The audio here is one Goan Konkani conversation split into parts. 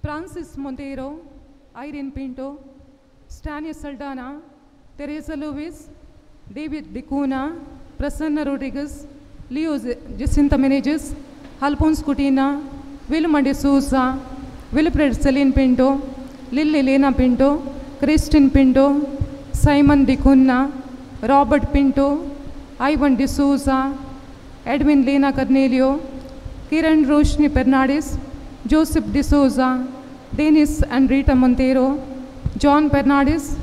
Francis Monteiro, Irene Pinto, Stania Saldana, Teresa Lewis, David Dicuna, Prasanna Rodriguez, Leo Jacinta Menezes, Alphonse Coutinho, Wilma de Souza, Wilfred Celine Pinto, Lily Lena Pinto, Christine Pinto, Simon Dicuna, Robert Pinto, Ivan de Souza, Edwin Lena Cornelio, Kiran Roshni Bernardis, Joseph de Souza, Dennis and Rita Monteiro, John Bernardis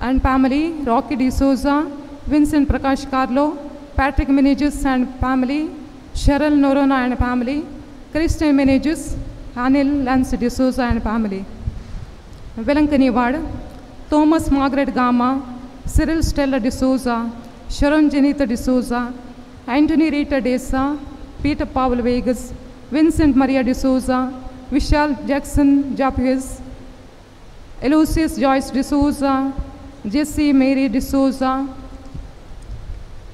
and family, Rocky de Souza, Vincent Prakash Carlo, Patrick Menezes and family, Cheryl Norona and family, Christian Menezes, Anil Lance de Souza and family. Velankani Ward, Thomas Margaret Gama, Cyril Stella de Souza, Sharon Janita de Souza, Anthony Rita Desa, Peter Paul Vegas, Vincent Maria de Souza, Vishal Jackson Japis, Elusius Joyce de Souza, Jesse Mary de Souza,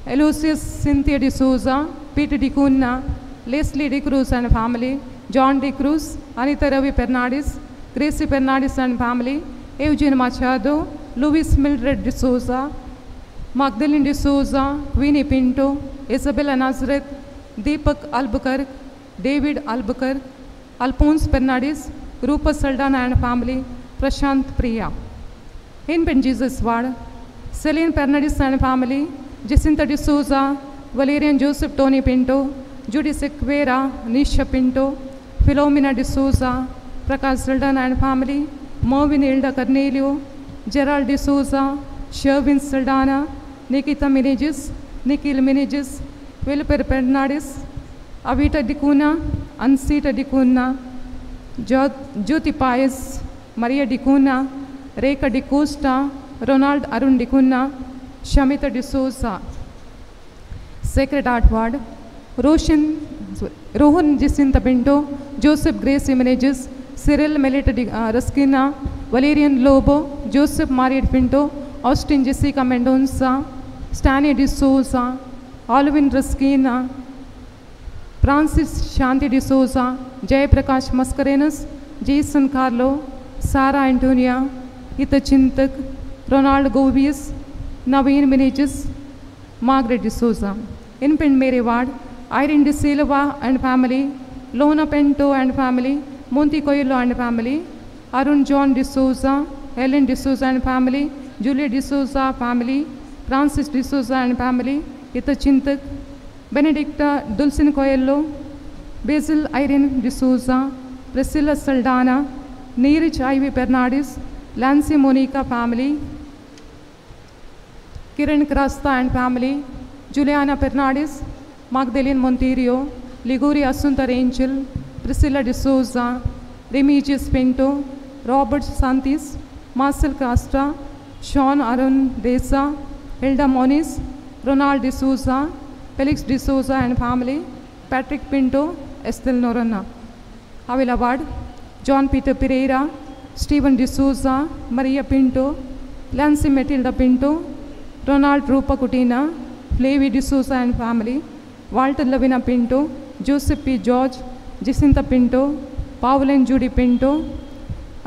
Elusius Cynthia de Souza, Peter D'Cunha, Leslie De Cruz and family, John De Cruz, Anita Ravi Bernardis, Gracie Bernardis and family, Eugene Machado, Louis Mildred de Souza, Magdalene de Souza, Queenie Pinto, Isabella Nazareth, Deepak Albuquerque, David Albuquerque, Alphonse Bernardis, Rupa Saldana and family, Prashant Priya. Infant Jesus Ward, Celine Bernardis and family, Jacinta de Souza, Valerian Joseph Tony Pinto, Judy Sequeira, Nisha Pinto, Philomena de Souza, Prakash Saldana and family, Mervin Hilda Cornelio, Gerald de Souza, Sherwin Saldana, Nikita Menezes, Nikhil Menezes, Wilper Bernardis, Avita D'Cunha, Ansita D'Cunha, Jyoti Pius, Maria D'Cunha, Rekha D'Costa, Ronald Arun D'Cunha, Shamita D'Souza. Sacred Heart Ward, Rohan Jacinta Pinto, Joseph Grace Menezes, Cyril Melita Raskina, Valerian Lobo, Joseph Mariette Pinto, Austin Jessica Mendonça, Stanley D'Souza, Alvin Raskina, Francis Shanti D'Souza, Jay Prakash Mascarenas, Jason Carlo, Sarah Antonia, Hita Chintak, Ronald Govius, Naveen Menezes, Margaret D'Souza. Infant Mary Ward, Irene De Silva and family, Lona Pinto and family, Monty Coelho and family, Arun John D'Souza, Helen D'Souza and family, Julia D'Souza family, Francis D'Souza and family, Hita Chintak, Benedicta Dulcin Coelho, Basil Irene D'Souza, Priscilla Saldana, Neeraj Ivy Bernardis, Lancy Monica family, Kiran Krasta and family, Juliana Bernardis, Magdalene Monteiro, Liguri Asunta Angel, Priscilla D'Souza, Remigius Pinto, Robert Santis, Marcel Crasta, Sean Arun Desa, Hilda Moniz, Ronald D'Souza, Felix D'Souza and family, Patrick Pinto, Estelle Norona. Avila Ward, John Peter Pereira, Stephen D'Souza, Maria Pinto, Lancy Matilda Pinto, Ronald Rupa Coutinho, Flavie D'Souza and family, Walter Lavina Pinto, Joseph P. George, Jacinta Pinto, Paul and Judy Pinto,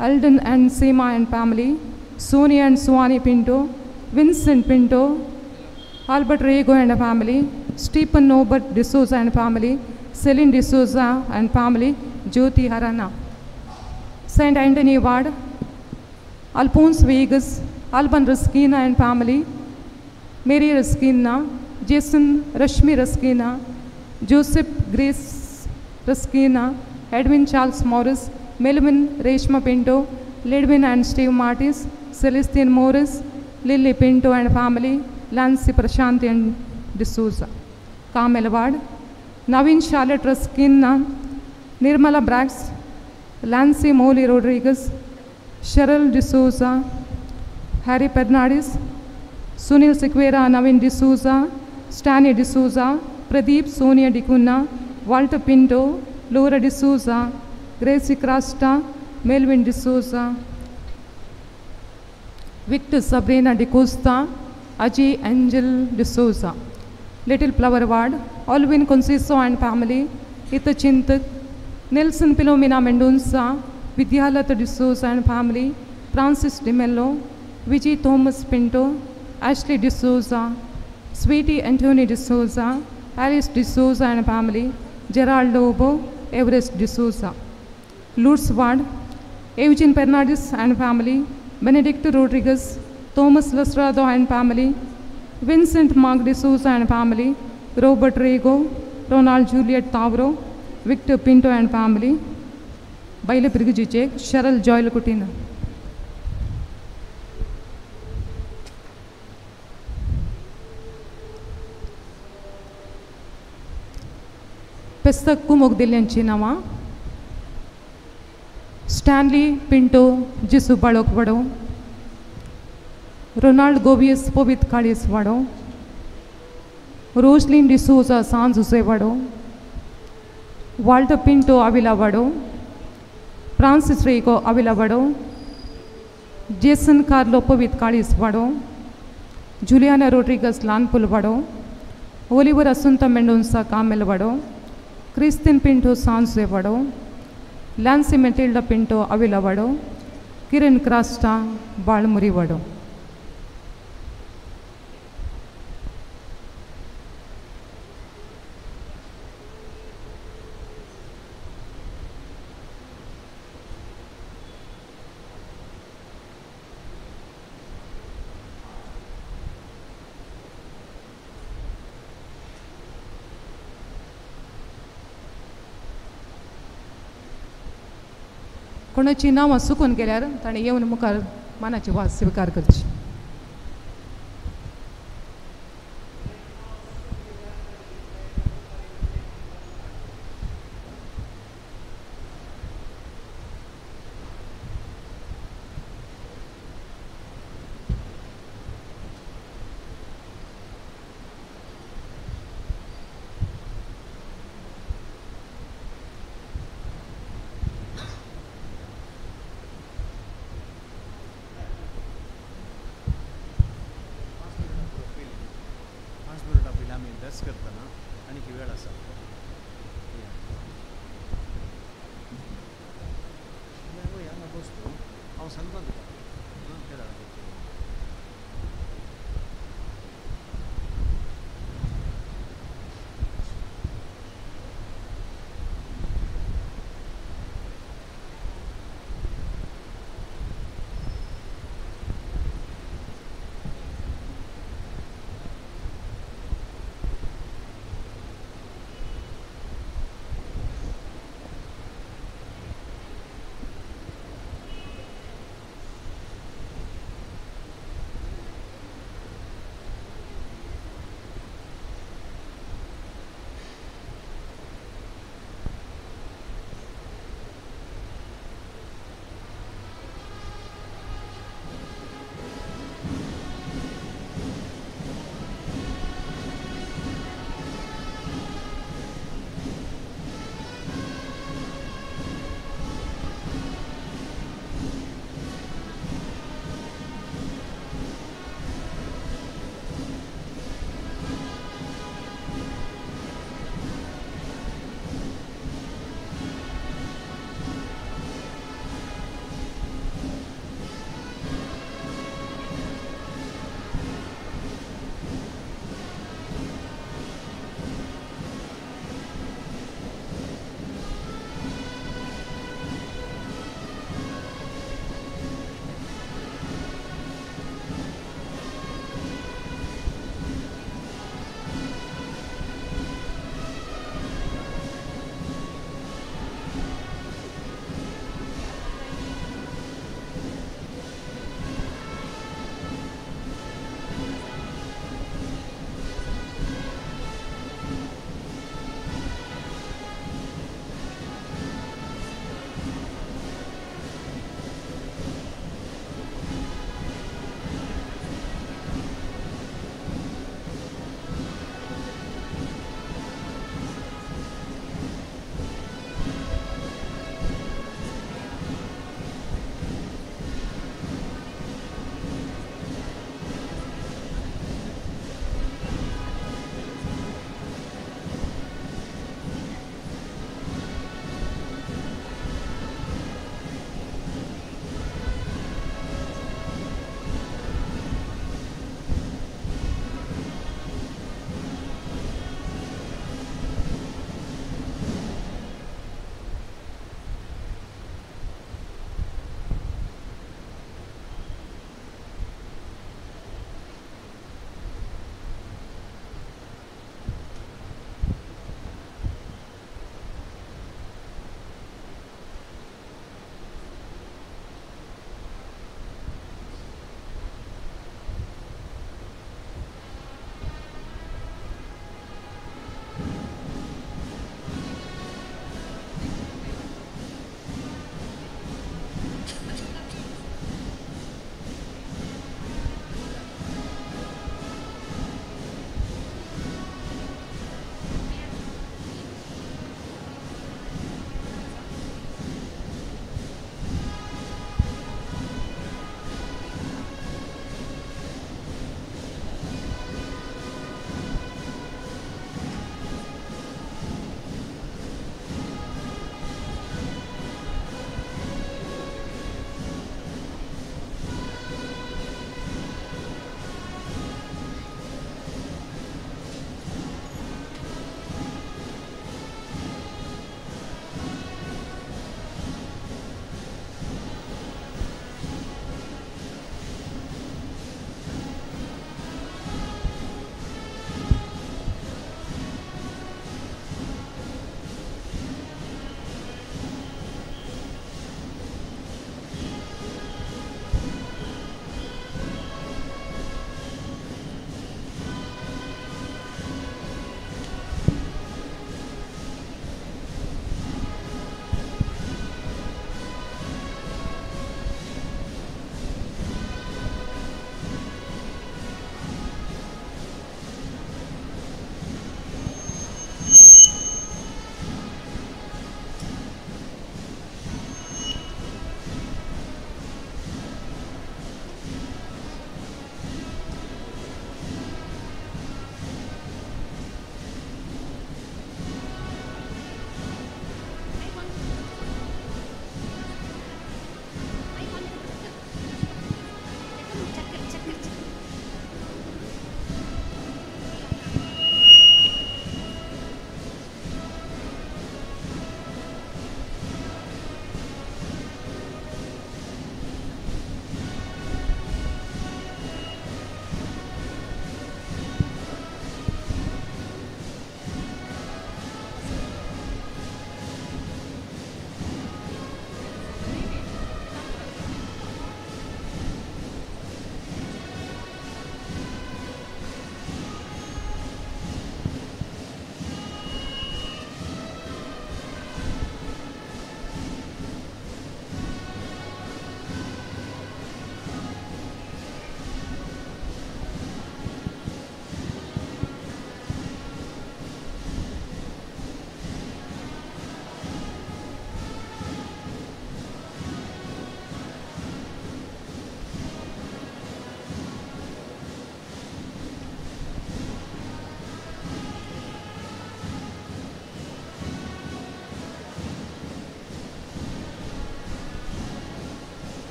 Alden and Seema and family, Sonia and Suwani Pinto, Vincent Pinto, Albert Rego and family, Stephen Norbert D'Souza and family, Celine D'Souza and family, Jyoti Harana. St. Anthony Ward, Alphonse Vegas, Alban Raskina and family, Mary Raskina, Jason Rashmi Raskina, Joseph Grace Raskina, Edwin Charles Morris, Melvin Reshma Pinto, Lidwin and Steve Martis, Celestine Morris, Lily Pinto and family, Lancy Prashanti and D'Souza. Carmel Ward, Naveen Charlotte Raskina, Nirmala Brax, Lancy Molly Rodriguez, Cheryl D'Souza, Harry Bernardis, Sunil Sequeira, Naveen D'Souza, Stanley D'Souza, Pradeep Sonia D'Cunha, Walter Pinto, Laura D'Souza, Gracie Crasta, Melvin D'Souza, Victor Sabrina D'Costa, Ajay Angel D'Souza. Little Flower Ward, Alvin Conciso and family, Hita Chintak, Nelson Philomena Mendonca, Vidyalata D'Souza and family, Francis D'Mello, Vijay Thomas Pinto, Ashley D'Souza, Sweetie Anthony D'Souza, Alice D'Souza and family, Gerald Lobo, Everest D'Souza. Lutz Ward, Eugene Bernardis and family, Benedict Rodriguez, Thomas Lasrado and family, Vincent Mark D'Souza and family, Robert Rego, Ronald Juliet Tavro, Victor Pinto and family, Baile Brigijicek, Cheryl Joel Coutinho. Pestak कुमोक दिल्यांची नांवां स्टॅनली पिंटो जिसू बाळोक वाडो, रोनाल्ड गोवियस पवित काळीस वाडो, रोजलीन डिसोजा सांज जुसे वाडो, वाल्टर पिंटो आविला वाडो, फ्रांसीस रेगो आविला वाडो, जेसन कार्लो पवित काळीस वाडो, जुलियाना रोड्रिगस लानपुल वाडो, ओलिवर असुंता मेंडोन्सा कामेल वाडो, क्रिस्तिन पिंटो सांजुसे वाडो, लॅन्सी मेटिल्डा पिंटो अविला वाडो, किरण क्रास्टा बाळमुरी वाडो. कोणाची नांवां चुकून गेल्यार ताणें येवन मुखार मानाची वास स्विकार करची.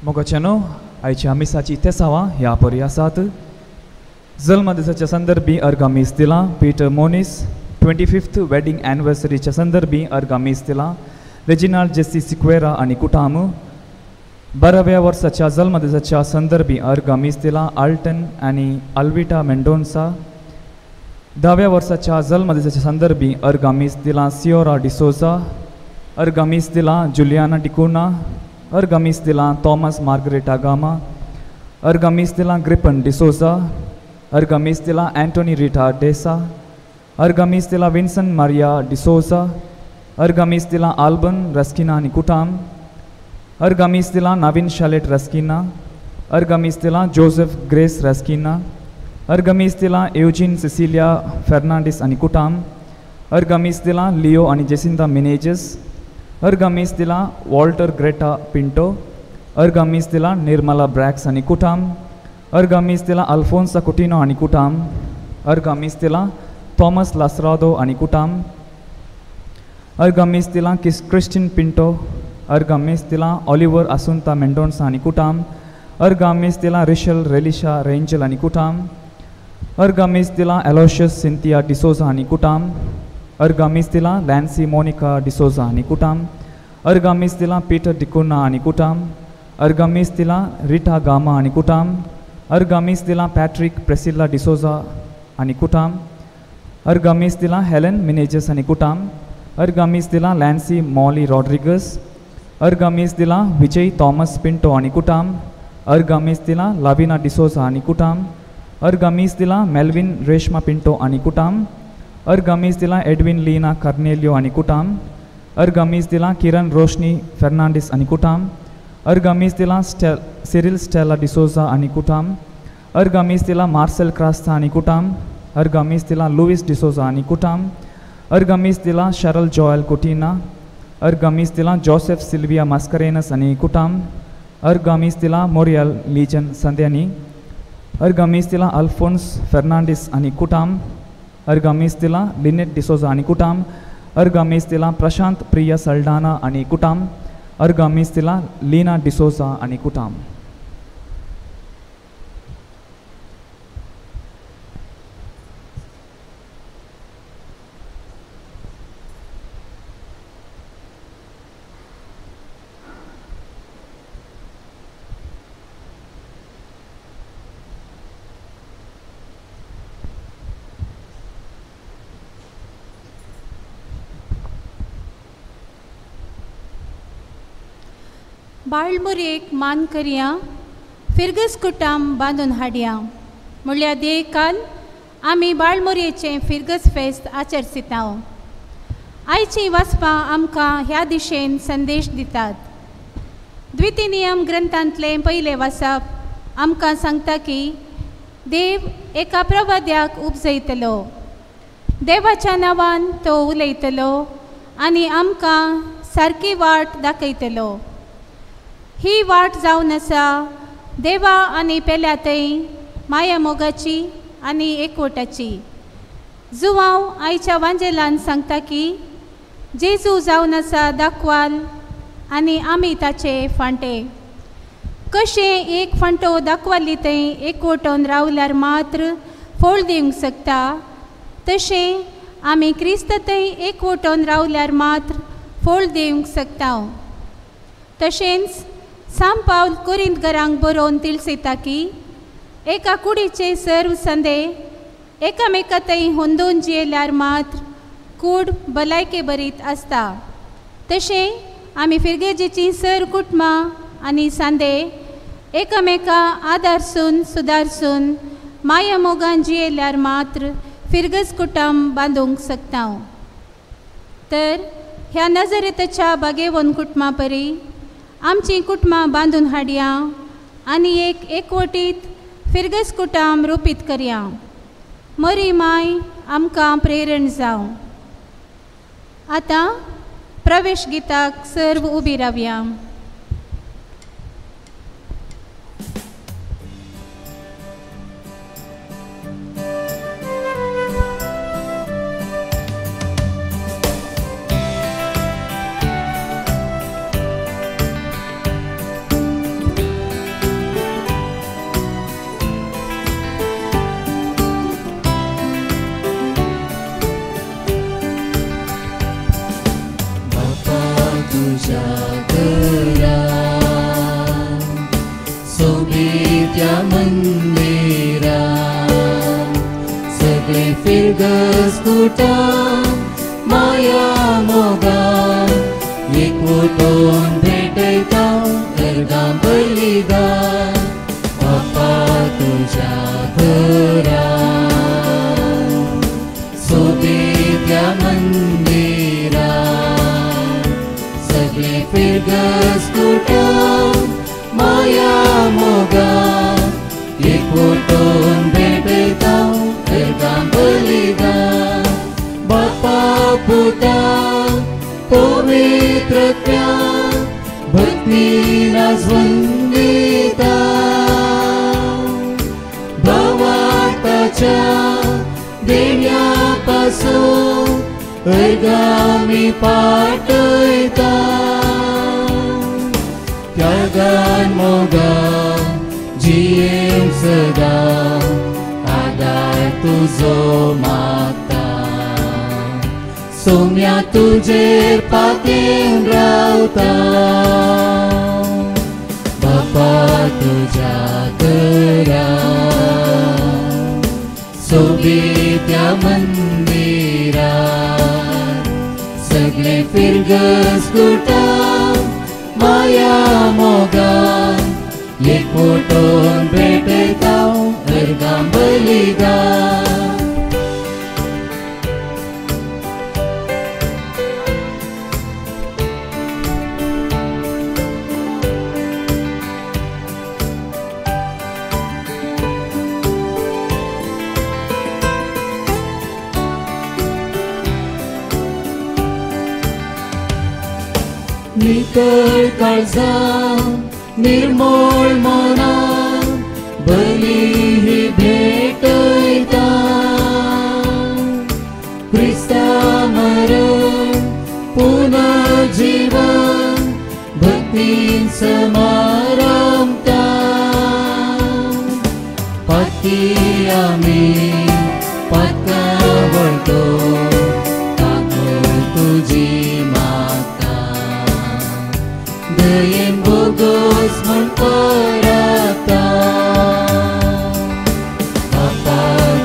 मोगाच्यानो आयच्या मिसाची तेसावां ह्या परी आसात. जल्मदिसाच्या संदर्भी अर्घा मीस दिलां पीटर मोनीस. 25th wedding एनिवर्सरीच्या संदर्भी अर्घा मीस दिलां रेजिनाल्ड जेसी सिक्वेरा आनी कुटाम. 12व्या वर्साच्या जल्मदिसाच्या संदर्भी अर्घा मीस दिलां आल्टन आनी अल्विटा मेंडोन्सा. 10व्या वर्साच्या जल्मदिसाच्या संदर्भी अर्घा मीस दिलां सियोरा डिसोजा. अर्घा मीस दिलां जुलियाना डिकुना. अर्घा मीस दिलां थॉमस मार्गरेटा गामा. अर्घा मीस दिलां ग्रिपन डिसोजा. अर्घा मीस दिलां एंटोनी रिटा डेसा. अर्घा मीस दिलां विन्सन मारिया डिसोजा. अर्घा मीस दिलां आल्बन रस्किना आनी कुटाम. अर्घा मीस दिलां नवीन शालेट रस्किना. अर्घा मीस दिलां जोसेफ ग्रेस रस्किना. अर्घा मीस दिलां एवजीन सिसिलिया फेर्नांडीस आनी कुटाम. अर्घा मीस दिलां लियो आनी जेसिंता मिनेजस. अर्घा मीस दिलां वॉल्टर ग्रेटा पिंटो. अर्घा मीस दिलां निर्मला ब्रॅक्स आनी कुटाम. अर्घा मीस दिलां अल्फोन्सा कुटिनो आनी कुटाम. अर्घा मीस दिलां थॉमस लासरादो आनी कुटाम. अर्घा मीस दिलां क्रिस्टीन पिंटो. अर्घा मीस दिलां ऑलिवर आसुंता मेंडोन्सा आनी कुटाम. अर्घा मीस दिलां रिशल रेलिशा रेंजल आनी कुटाम. अर्घा मीस दिलां एलोशियस सिंथिया डिसोजा आनी कुटाम. अर्घा मीस दिलां लॅन्सी मोनिका डिसोजा आनी कुटाम. अर्घा मीस दिलां पीटर डिकुना आनी कुटाम. अर्घा मीस दिलां रिटा गामा आनी कुटाम. अर्घा मीस दिलां पॅट्रीक प्रेसिल्ला डिसोजा आनी कुटाम. अर्घा मीस दिलां हेलन मिनेजस आनी कुटाम. अर्घा मीस दिलां लॅन्सी मॉली रॉड्रिगस. अर्घा मीस दिलां विजय थॉमस पिंटो आनी कुटाम. अर्घा मीस दिलां लाविना डिसोजा आनी कुटाम. अर्घा मीस दिलां मेल्विन रेशमा पिंटो आनी कुटाम. अर्घा मीस दिलां एडविन लीना कार्नेलियो आनी कुटाम. अर्घा मीस दिलां किरण रोशनी फेर्नांडीस आनी कुटाम. अर्घा मीस दिलां सिरिल स्टेला डिसोजा आनी कुटाम. अर्घा मीस दिलां मार्सेल क्रास्ता आनी कुटाम. अर्घा मीस दिलां लुईस डिसोजा आनी कुटाम. अर्घा मीस दिलां शरल जॉयल कुटिना. अर्घा मीस दिलां जोसेफ सिल्विया मास्करेनस आनी कुटाम. अर्घा मीस दिलां मोरियल लीजन संद्यानी. अर्घा मीस दिलां अल्फोन्स फेर्नांडीस आनी कुटाम. अर्घा मीस दिलां लिनेट डिसोजा आनी कुटाम. अर्घा मीस दिलां प्रशांत प्रिया सल्डाना आनी कुटाम. अर्घा मीस दिलां लीना डिसोजा आनी कुटाम. बाळमुरेक मान करया फिरगस कुटाम बांदून हाडया म्हणल्यार देकाल आमी बाळमुरयेचें फिरगस फेस्त आचरसिता. आयचीं वाचपां आमकां ह्या दिशेन संदेश दितात. द्वितीय नियम ग्रंथांतलें पयलें वाचप आमकां सांगता की देव एका प्रवाद्याक उपजयतलो, देवाच्या नांवान तो उलयतलो आनी आमकां सारकी वाट दाखयतलो. ही वाट जावन आसा देवा आनी पेल्या थंय माया मोगाची आनी एकवटाची. जुवांव आयच्या वांजेलान सांगता की जेजू जावन आसा दाखवाल आनी आमी ताचे फांटे. कशें एक फांटो दाखवाली थंय एकवटोन रावल्यार मात्र फळ दिवंक शकता, तशें आमी क्रिस्त थंय एकवटोन रावल्यार मात्र फळ दिवंक शकता. तशेंच सांत पावल कोरिंतकारांक बरोवन तिळसयता की एका कुडीचे सर्व संदे एकामेका थंय होंदोवन जियेल्यार मात्र कूड भलायके बरीत आसता. तशें आमी फिरगेजीचीं सर कुटुंबां आनी सांदे एकामेका आदारसून सुदारसून माया मोगान जियेल्यार मात्र फिरगज कुटुंब बांदूंक शकता. तर ह्या नजरेताच्या बागेवन कुटुंबा परी आमचीं कुटुंबां बांदून हाडया आनी एक एकवटीत फिरगस कुटुंब रुपीत करया. मरी माय आमकां प्रेरण जावं. आतां प्रवेश गिताक सर्व उबी रावया. फिरगस कुटां माया मोगान एकवटून भेटयता अर्गां बलिदान बापा तुज्या घरा सोबीत ह्या मंदिरा सगळे फिरगस कुटां माया मोगान एकवटून भेटयता अर्गां बलिदान बापा पुता पवित्रत्या भक्तीन वंदिता भावार्थाच्या देण्या पासून अर्गां मी पाठयता त्यागान मोगान जियेवंक सदां आदार तुजो मागता सोम्या तुजेर पातेवन रावता बापा तुज्या घरा सोबीत ह्या मंदिरा सगळे फिरगस कुटां माया मोगान एकवटून भेटयता अर्गां बलिदान. नितळ काळजान निर्मळ मनान बली ही भेटयता क्रिस्ता मरण पुनर्जीवन भक्तीन समारंभता पाती आमी पातकां वळटो काकूळ तुजी मागता दयेन बोगोस म्हण पराता बापा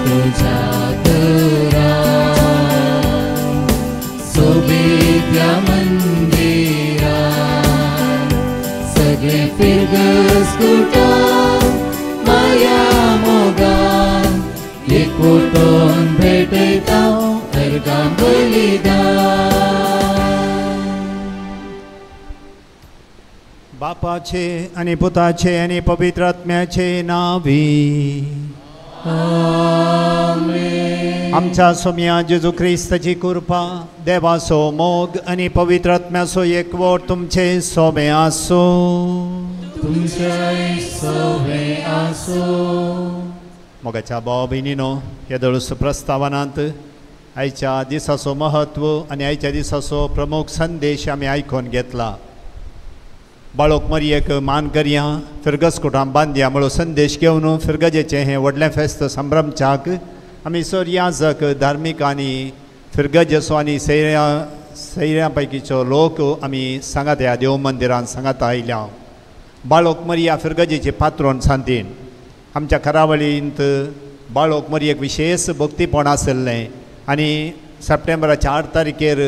तुज्या घरा सोबीत ह्या मंदिरा सगळे फिरगस कुटां माया मोगान एकवटून भेटयता अर्गां बलिदान. बापाचे आनी पुताचे आनी पवित्र आत्म्याचे नांवी आमेन. आमच्या सोम्या जेजू क्रिस्ताची कृपा देवाचो मोग आनी पवित्र आत्म्याचो एकवट तुमचे सोमे आसूं. तुमच्याय सोमे आसूं. मोगाच्या भाव भयणीनो, ह्या दळूस प्रस्तावनांत आयच्या दिसाचो म्हत्व आनी आयच्या दिसाचो प्रमुख संदेश आमी आयकून घेतला. बाळोक मरयेक मान करया फिरगस कुटां बांदया म्हणो संदेश घेवन फिरगजेचें हें व्हडलें फेस्त संभ्रमच्याक आमी सर याजक धार्मीक आनी फिरगजेचो आनी सैऱ्यां पैकीचो लोक आमी सांगात ह्या देव मंदिरान सांगात आयल्या. बाळोक मरिया फिरगजेचे पात्रोन सांतीन आमच्या करावळींत बाळोक मरयेक विशेष भक्तीपण आशिल्लें आनी सप्टेंबराच्या 8 तारखेर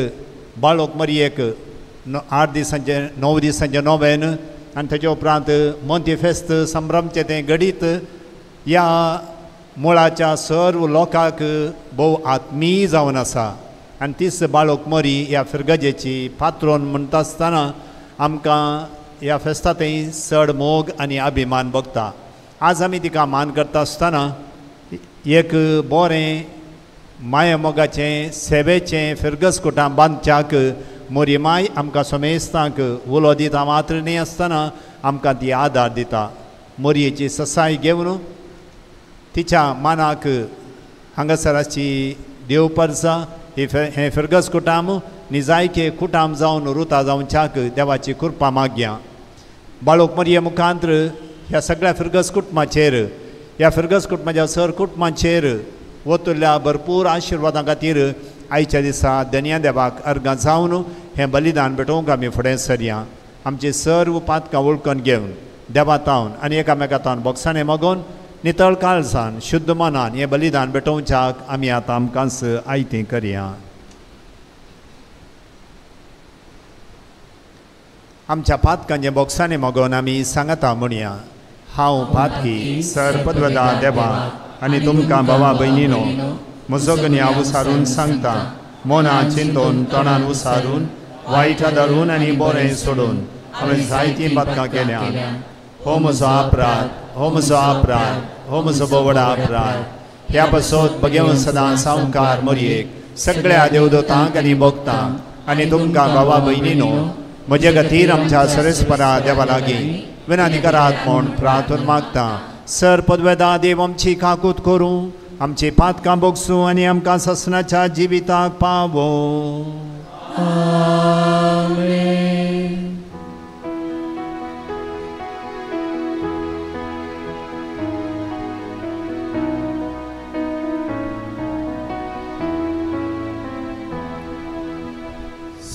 बाळोक मरयेक 8 दिसांचें 9 दिसांचें नोवेन आनी तेच्या उपरांत मोंती फेस्त संभ्रमचें तें घडीत ह्या मुळाच्या सर्व लोकांक भोव आत्मीय जावन आसा आनी तीच बाळोक मरी ह्या फिरगजेची पात्रोन म्हणटा आसतना आमकां ह्या फेस्ता थंय चड मोग आनी अभिमान भोगता. आज आमी तिका मान करता आसतना एक बरें माया मोगाचें सेवेचें फिरगस कुटां बांदच्याक मोरी माय आमकां समेस्तांक उलो दिता मात्र न्ही आसतना आमकां ती आदार दिता. मोरयेची ससाय घेवन तिच्या मानाक हांगासराची देव परसा हें फिरगस कुटाम निजायके कुटाम जावन रुता जावच्याक देवाची कृपा मागया. बाळोक मरये मुखांत्र ह्या सगळ्या फिरगस कुटुंबाचेर ह्या फिरगस कुटुंबाच्या सर कुटुंबाचेर वतल्या भरपूर आशिर्वादां खातीर आयच्या दिसा धनया देवाक अर्गां जावन हें बलिदान भेटोवंक आमी फुडें सरया. आमची सर्व पातकां वळखून घेवन देवा तावन आनी एकामेका तावन बोगसाणें मागून नितळ काळजान शुद्ध मनान हें बलिदान भेटोवच्याक आमी आतां आमकांच आयतें करया. आमच्या पातकांचे बोक्सांनी मागोवन आमी सांगता म्हणया, हांव पातकी सर पदवदा देवा आनी तुमकां भावा भयणीनो म्हजो गन्या उसारून सांगता, मना चिंतून तोंडान उसारून वायट धरून आनी बरें सोडून हांवें जायतीं पातकां केल्या. हो म्हजो अपराध, हो म्हजो अपराध, हो म्हजो बोवडा अपराध. ह्या पासत बगेवन सदां सावकार मोरयेक सगळ्या देवदोतांक आनी भोगतांक आनी तुमकां भावा भयणीनो म्हजे खातीर आमच्या सरेस्परा देवा लागीं विनंती करात म्हूण प्रार्थना मागता. सर पदवेदा देव आमची काकूत करूं, आमची पातकां भोगसूं आनी आमकां ससनाच्या जिविताक पावों. आमेन.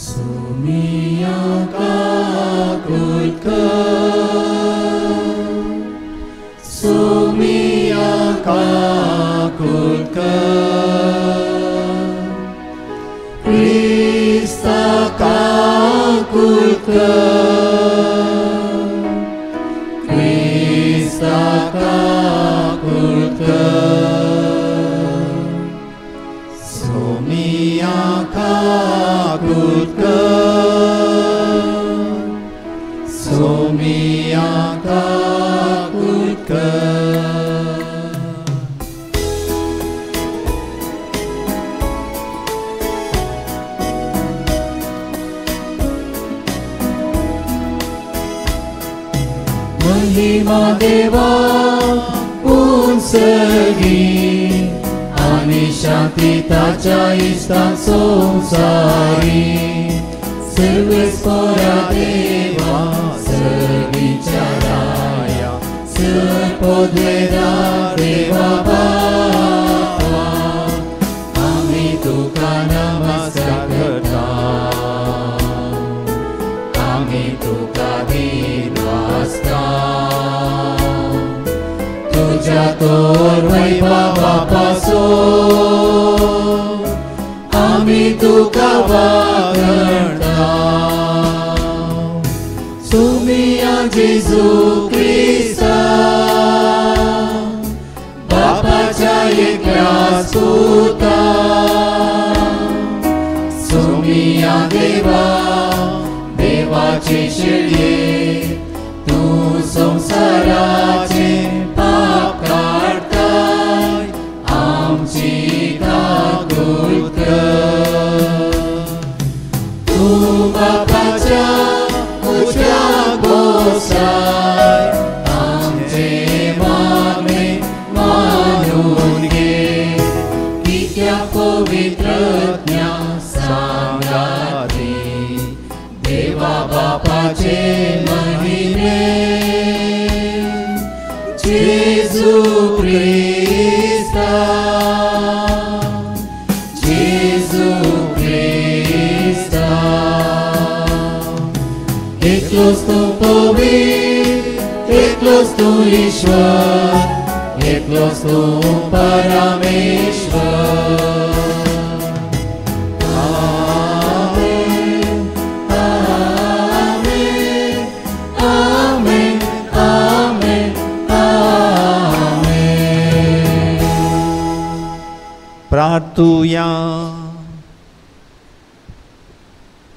सुमिया काकूत कर, सुमिया काकूत कर, क्रिस्ता काकूत कर, क्रिस्ता काकूत कर, सुमिया काकूत कर, सुमिया काकूत कर. महिमा देवा उंचगी आनी शांती ताच्या इश्टां संवसारी. सर्वेस्परा देवा सर्वीच्या राया, सर पदवेदा देवा बापा, आमी तुका नमस्कार करता, आमी तुका दिनवासता. तुज्या तोर वैभवा पासून आमी तुका वागणता. सुमिया जेजू क्रिस्ता बापाच्या एकल्या सुता, सुमिया देवा देवाचे शेळये, तूं संवसाराचे पाप काडताय, आमची काकूत कर. तूं बापाच्या उजव्या बसाय, आमचे मागणे मानून घे, कित्याक पवित्रज्ञा सांगाती देवा बापाचे महिमे. जेजू क्रिस्ता, जेजू क्रिस्ता, एकलोच तूं पवित्र, एकलोच तूं ईश्वर, एकलोच तूं परमेश्वर. आमेन, आमेन, आमेन, आमेन, आमेन. प्रार्थुया.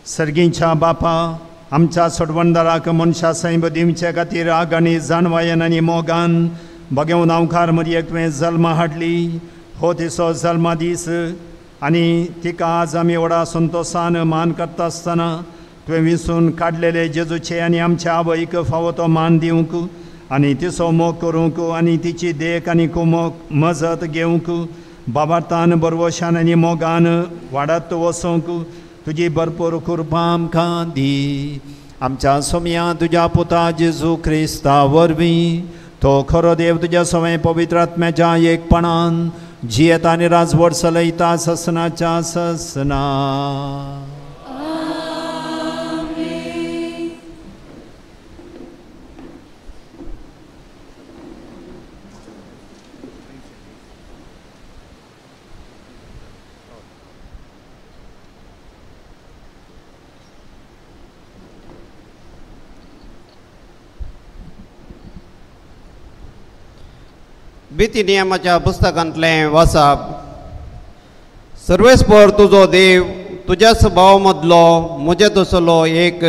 सर्गींच्या बापा, आमच्या सोडवणदाराक मनशा सैम दिवचे खातीर आगाणी जाणवायन आनी मोगान बगेवन नांवकार मरयेक तुवें जल्मा हाडली. हो तिचो जल्मा दीस आनी तिका आज आमी व्हडा संतोशान मान करता आसतना तुवें विसून काडलेले जेजूचे आनी आमच्या आवयक फावो तो मान दिवंक आनी तिचो मोग करूंक आनी तिची देख आनी कुमोक मजत घेवंक बाबार्थान बरवशान आनी मोगान वाडत वचोंक तुजी भरपूर कृपा आमकां दी. आमच्या सोमया तुज्या पुता जेजू क्रिस्ता वरवीं तो खरो देव तुज्या सवय पवित्र आत्म्याच्या एकपणान जियेता आनी राजवट चलयता ससनाच्या ससना. भीती नियमाच्या पुस्तकांतलें वाचप. सर्वेस्पर तुजो देव तुज्याच भाव मदलो म्हजे तसलो एक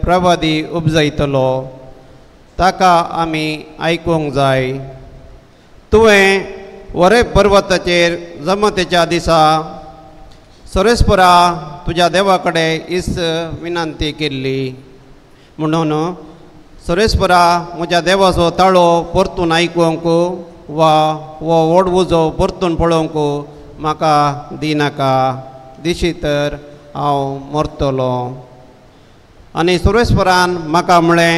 प्रवादी उपजयतलो, ताका आमी आयकूंक जाय. तुवें वरे पर्वताचेर जमतेच्या दिसा सर्वेस्परा तुज्या देवा कडेन इस विनंती केल्ली, म्हणून सर्वेस्परा म्हज्या देवाचो ताळो परतून आयकूंक वा हो व्हड उजो परतून पळोवंक म्हाका दिनाका, दिशी तर हांव मरतलो. आनी सर्वेस्परान म्हाका म्हळें,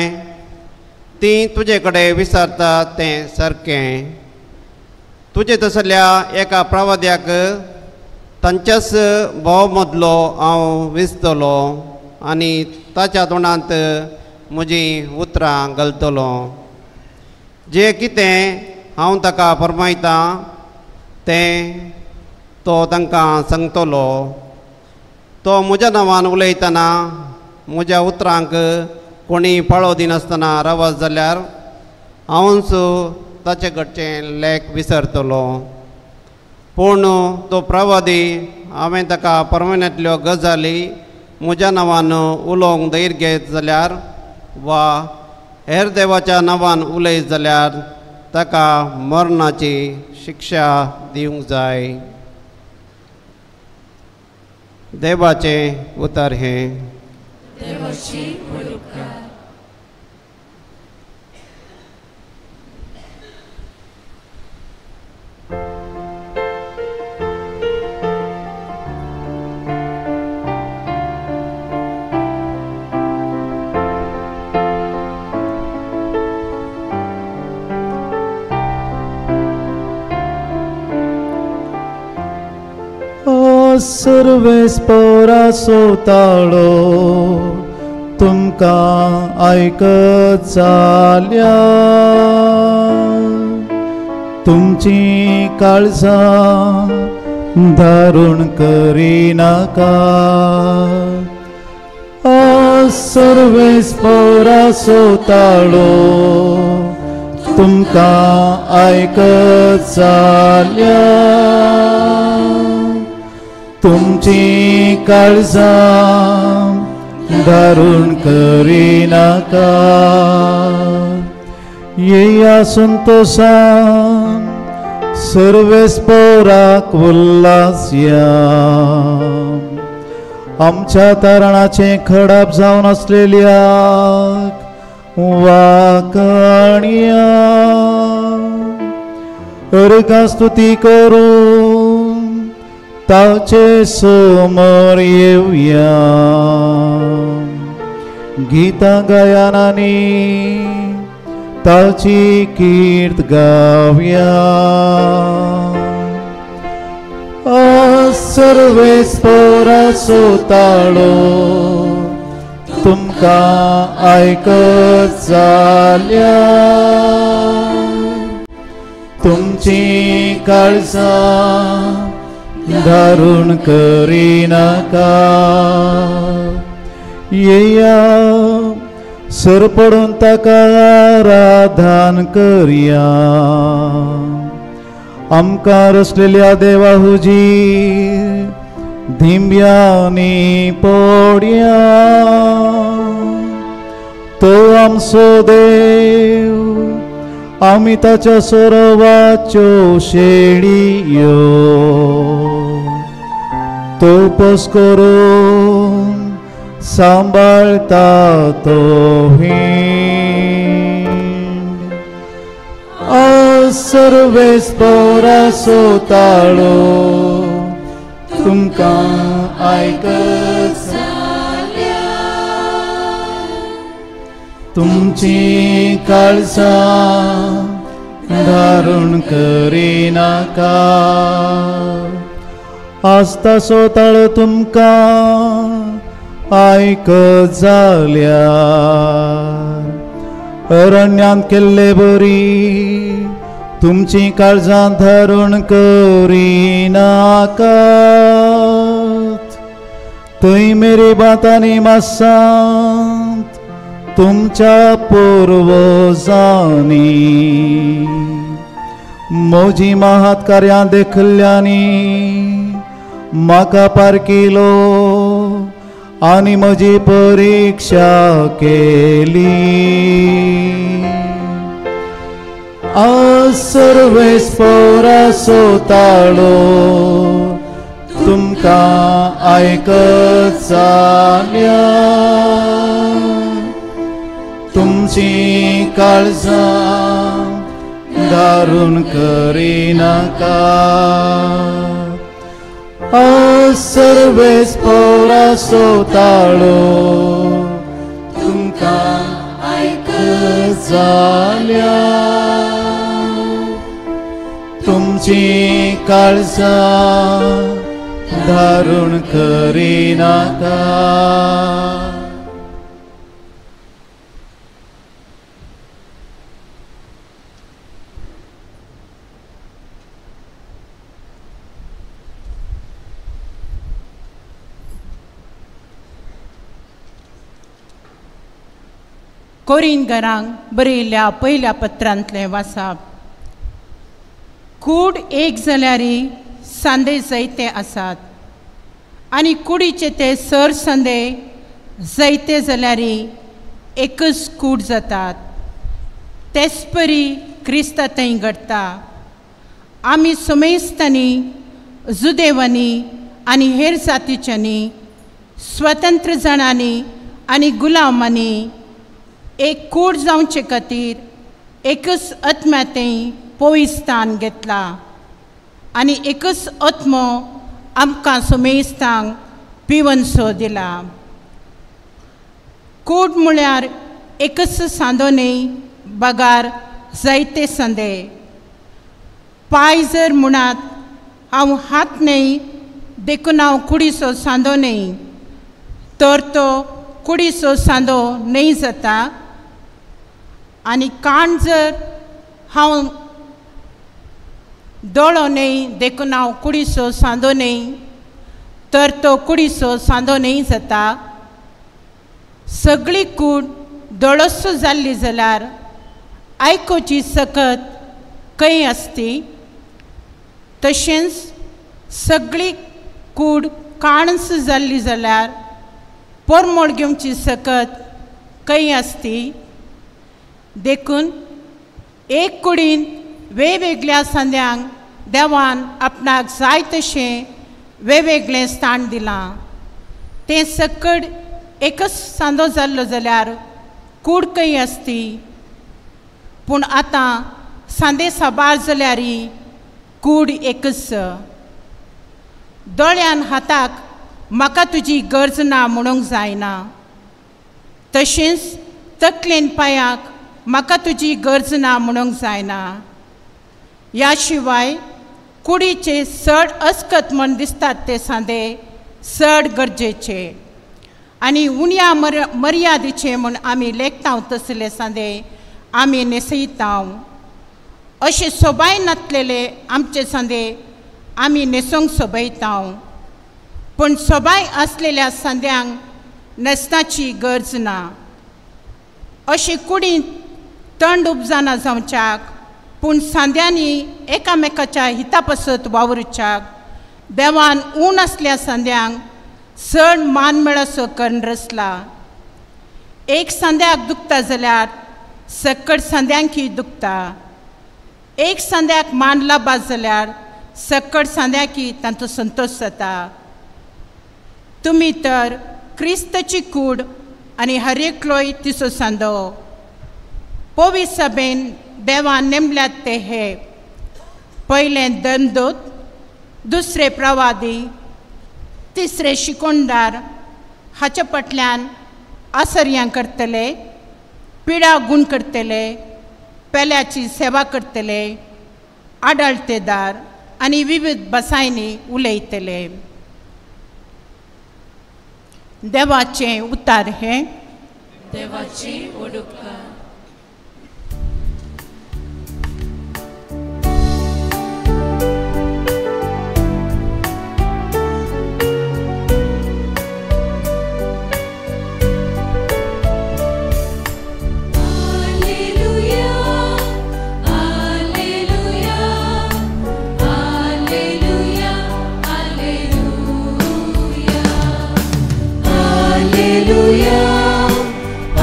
ती तुजे कडेन विचारता तें सारकें. तुजे तसल्या एका प्रवाद्याक तांच्याच भाव मदलो हांव विजतलो आनी ताच्या तोंडांत म्हजीं उतरां घालतलो. जें कितें हांव ताका फरमायतां तें तो तांकां सांगतलो. तो म्हज्या नांवान उलयतना म्हज्या उतरांक कोणी पाळो दिनासतना रावत जाल्यार हांवूच ताचे कडचें लेख विसरतलो. पूण तो प्रवादी हांवें ताका परमानेंतल्यो गजाली म्हज्या नांवान उलोवंक धैर्य घेत जाल्यार वा हेर देवाच्या नांवान उलयत जाल्यार ताका मरणाची शिक्षा दिवंक जाय. देवाचें उतर हें. सर्वेस्पराचो ताळो तुमकां आयकत जाल्यार तुमची काळजां धारून करिनाका. सर्वेस्पराचो ताळो तुमकां आयकत जाल्यार तुमची काळजां धारून करिनाका. येया संतोषान सर्वेस्पराक उल्हासया. आमच्या तरणाचें खडाप जावन आसलेल्याक वाखाणया. अर्घां स्तुती करून ताचे समोर येवया. गीतां गायनांनी ताची कीर्त गावया. सर्वेस्पराचो ताळो तुमकां आयकत जाल्यार तुमची काळजां धारून करिनाका. येया सरपडून ताका आराधन करया. आमकां रचलेल्या देवा हुजीर धिंब्यांनी पडया. तो आमचो देव, आमी ताच्या सरोवाच्यो शेळयो. तो पोस करून सांबाळता तो हिंड. सर्वेस्पराचो ताळो तुमकां आयकत जाल्यार तुमची काळजां धारून करिनाका. आसतासो ताळो तुमकां आयकत जाल्यार अरण्यांत केल्ले बरी तुमची काळजां धारून करिनाकात. थंय मेरी बातांनी मासांत तुमच्या पुर्वजांनी म्हजी महात कार्यां देखल्यांनी म्हाका पारकिलो आनी म्हजी परिक्षा केली. आज सर्वेस पोरासो ताळो तुमकां आयकत जाल्यार तुमची काळजां दारून करिनाका. आज सर्वेस पोरासो ताळो तुमकां आयकत जाल्यार तुमची काळजां दारून करिनाका. कोरिंगरांक बरयल्ल्या पयल्या पत्रांतलें वासाप. कूड एक जाल्यारी सांदे जायते आसात आनी कुडीचे ते सर सांदे जायते जाल्यारी एकच कूड जातात. तेच परी क्रिस्ता थंय घडटा. आमी समेस्तांनी जुदेवांनी आनी हेर जातीच्यांनी स्वतंत्र जाणांनी आनी गुलामांनी एक कूड जावचे खातीर एकच आत्म्याथंय पविस्थान घेतला आनी एकच आत्मो आमकां सुमेस्तांक पिवनसो दिला. कूड म्हळ्यार एकच सांदो न्हय बगार जायते सांदे. पांय जर म्हणात हांव हात न्हय देखून हांव कुडीचो सांदो न्हय तर तो कुडीचो सांदो न्हय जाता. आनी कान जर हांव दोळो न्हय देखून हांव कुडीचो सांदो न्हय तर तो कुडीचो सांदो न्हय जाता. सगळी कूड दोळोसो जाल्ली जाल्यार आयकुची सकत खंय आसती. तशेंच सगळी कूड काणस जाल्ली जाल्यार परमळ घेवची सकत खंय आसती. देखून एक कुडीन वेगवेगळ्या सांद्यांक देवान आपणाक जाय तशें वेगवेगळें स्थान दिलां. तें सकड एकच सांदो जाल्लो जाल्यार कूड खंय आसती. पूण आतां सांदे साबार जाल्यारी कूड एकच. दोळ्यान हाताक म्हाका तुजी गरज ना म्हणूंक जायना. तशेंच तकलेन पांयाक म्हाका तुजी गरज ना म्हणूंक जायना. ह्या शिवाय कुडीचे चड अस्कत म्हण दिसतात ते सांदे चड गरजेचे आनी उण्या मर्यादेचे म्हूण आमी लेखता तसले सांदे आमी न्हेसयता. अशे सोबाय नासलेले आमचे सांदे आमी न्हेसूंक सोबयता. पूण सोबाय आसलेल्या सांद्यांक न्हेसनाची गरज ना. अशे कुडींत तंड उपजाना जावच्याक पूण सांद्यांनी एकामेकाच्या हिता पासत वावरुच्याक देवान ऊन आसल्या सांद्यांक चड मान मेळसो करून रचला. एक सांद्याक दुखता जाल्यार सकट सांद्यांकय दुखता. एक सांद्याक मान लाबा जाल्यार सकट सांद्यांकय तांचो संतोश जाता. तुमी तर क्रिस्ताची कूड आनी हर एकलोय तिचो सांदो. पवी सभेन देवान नेमल्यात ते हे पयलें धर्मदूत, दुसरे प्रवादी, तिसरे शिकोणदार. हाच्या फाटल्यान आसर्यां करतले, पिडा गूण करतले, पेल्याची सेवा करतले, आडळतेदार आनी विविध भासांनी उलयतले. देवाचें उतार हें देवाची ओडुपकार. Alleluia, Alleluia. Alleluia,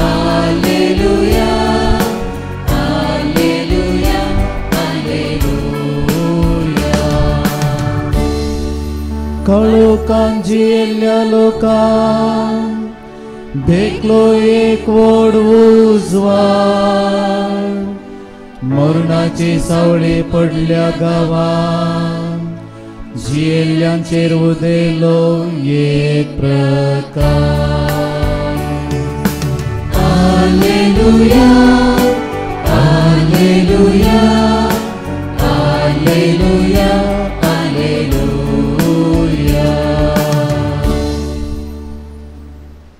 Alleluia, Alleluia, Alleluia. काळोखान जियेल्ल्या लोकांक देखलो एक व्हड उजवाड, मरणाची सावळी पडल्या गांवान जियेल्ल्यांचेर उदेलो एक Prakash. Alleluia, Alleluia, Alleluia, Alleluia.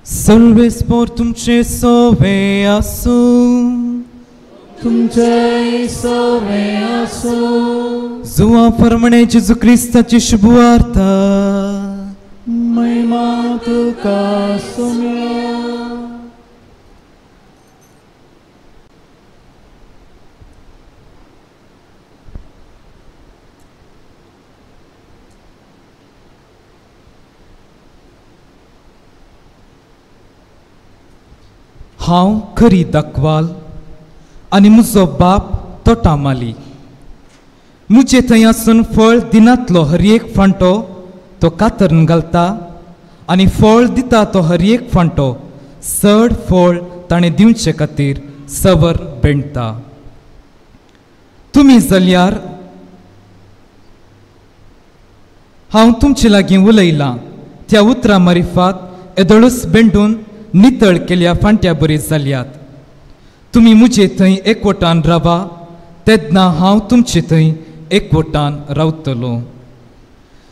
Sarves पोर तुमचे सोवे आसूं, तुमचे सोवे आसूं. जुआ फरमणे जेजू क्रिस्ताची शुभवार्ता. महिमा तुका सोम्या. हांव खरी दाखवाल आनी म्हजो बाप तोटामाली. म्हजे थंय आसून फळ दिनांतलो हर एक फांटो तो कातरून घालता आनी फळ दिता तो हर एक फांटो चड फळ ताणें दिवचे खातीर सवर बेणटा. तुमी जाल्यार हांव तुमचे लागीं उलयलां त्या उतरां मारिफात येदोळूच बेंडून नितळ केल्या फांट्या बरी जाल्यात. तुमी म्हजे थंय एकवटान रावा तेन्ना हांव तुमचे थंय एकवटान रावतलो.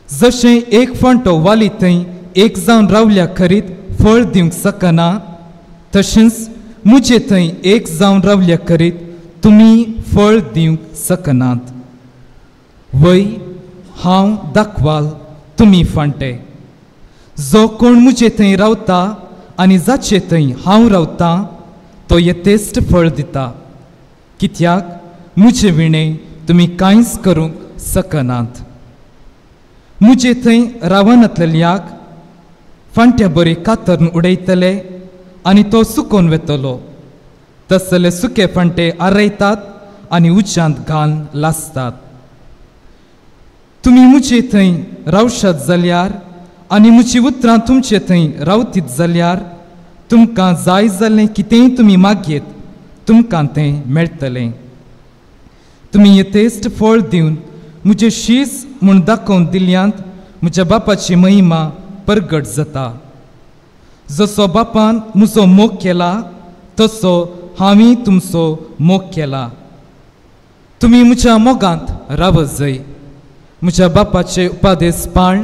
जशें एक फांटो वाली थंय एक जावन रावल्या खरीत फळ दिवंक शकना, तशेंच म्हजे थंय एक जावन रावल्या खरीत तुमी फळ दिवंक शकनात. वय हांव दाखवाल, तुमी फांटे. जो कोण म्हजे थंय रावता आनी जाचे थंय हांव रावतां तो यथेश्ट फळ दिता, कित्याक म्हजे विणें तुमी कांयच करूंक शकनात. म्हजे थंय रावनातल्याक फांट्या बरी कातरून उडयतले आनी तो सुकोवन वेतलो. तसले सुके फांटे आरयतात आनी उज्यांत घालून लासतात. तुमी म्हजे थंय रावशात जाल्यार आनी म्हजी उतरां तुमचे थंय रावतीत जाल्यार तुमकां जाय जाल्लें कितेंय तुमी मागयेत तुमकां तें मेळटलें. तुमी यथेश्ट फळ दिवन म्हजें शीस म्हूण दाखोवन दिल्यांत म्हज्या बापाची महिमा परगट जाता. जसो बापान म्हजो मोग केला तसो हांवें तुमचो मोग केला. तुमी म्हज्या मोगांत रावत जाय. म्हज्या बापाचे उपादेश पाळ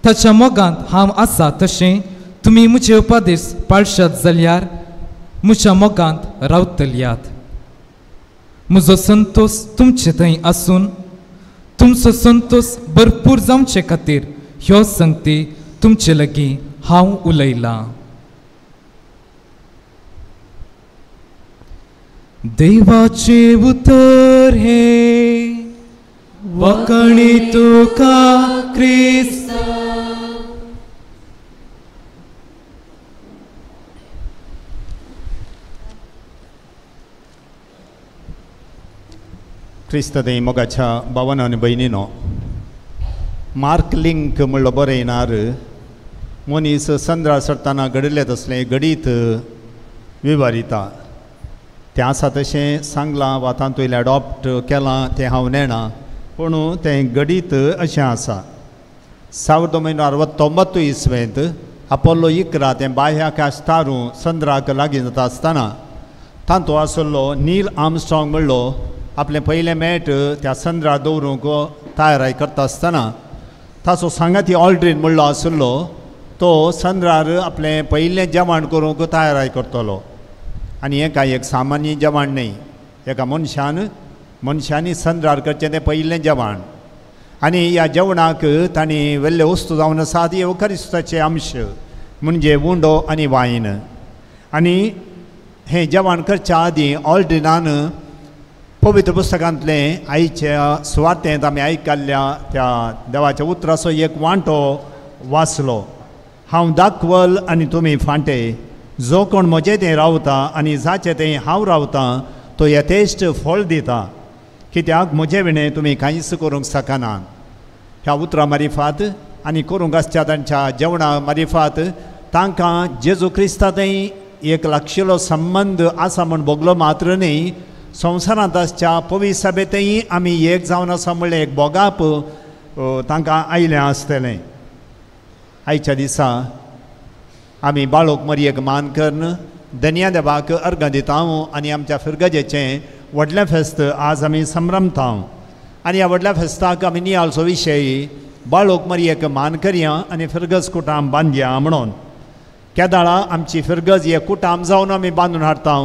ताच्या मोगांत हांव आसा तशें तुमी म्हजे उपादेश पाळशात जाल्यार म्हज्या मोगांत रावतल्यात. म्हजो संतोश तुमचे थंय आसून तुमचो संतोश भरपूर जावचे खातीर ह्यो संगती तुमचे लागीं हांव उलयलां. देवाचें उतर हें वखणी तुका क्रिस्ता. क्रिस्त देई मोगाच्या भावानो आनी भयणीनो, मार्क लिंक म्हणलो बरयणार मनीस संद्रा सरतना घडिल्लें तसलें घडीत विवारिता. तें आसा तशें सांगलां वा तातूंतलें एडॉप्ट केलां तें हांव नेणा, पूण तें घडीत अशें आसा. 1969 इसवेंत आपोलो 11 तें बाह्याकाश तारू संद्राक लागीं जाता आसतना तातूंत आसलो नील आर्मस्ट्रॉंग म्हणलो आपलें पयलें मेट त्या संद्रार दवरूंक तयाराय करता आसतना ताचो सांगाती ऑल्ड्रीन म्हणलो आसलो तो संद्रार आपलें पयलें जेवण करूंक तयाराय करतलो. आनी हें कांय एक सामान्य जेवण न्हय, एका मनशांनी संद्रार करचें तें पयलें जेवण. आनी ह्या जेवणाक तांणी वेल्ले वस्तू जावन आसात येवकारिस्ताचे अंश म्हणजे उंडो आनी वायन. आनी हें जेवण करच्या आदीं ऑल्ड्रिनान पवित्र पुस्तकांतलें आयच्या सुवातेंत आमी आयकल्ल्या त्या देवाच्या उतराचो एक वांटो वाचलो. हांव दाखवल आनी तुमी फांटे. जो कोण म्हजे थंय रावता आनी जाचे थंय हांव रावतां तो यथेश्ट फळ दिता, कित्याक म्हजे विणें तुमी कांयच करूंक शकना. ह्या उतरां मारिफात आनी करूंक आसच्या तांच्या जेवणा मारिफात तांकां जेजू क्रिस्ता थंय एक लागशिल्लो संबंद आसा म्हूण भोगलो मात्र न्ही, संवसारांत आसच्या पवित्र सभेंतय आमी एक जावन आसा म्हणलें एक भोगाप तांकां आयलें आसतलें. आयच्या दिसा आमी बाळोक मरयेक मान करून धनया देवाक अर्गां दिता आनी आमच्या फिरगजेचें व्हडलें फेस्त आज आमी संभ्रमता. आनी ह्या व्हडल्या फेस्ताक आमी नियाळचो विशय बाळोक मरयेक मान करया आनी फिरगज कुटाम बांदया म्हणून. केदाळा आमची फिरगज एक कुटाम जावन आमी बांदून हाडटा,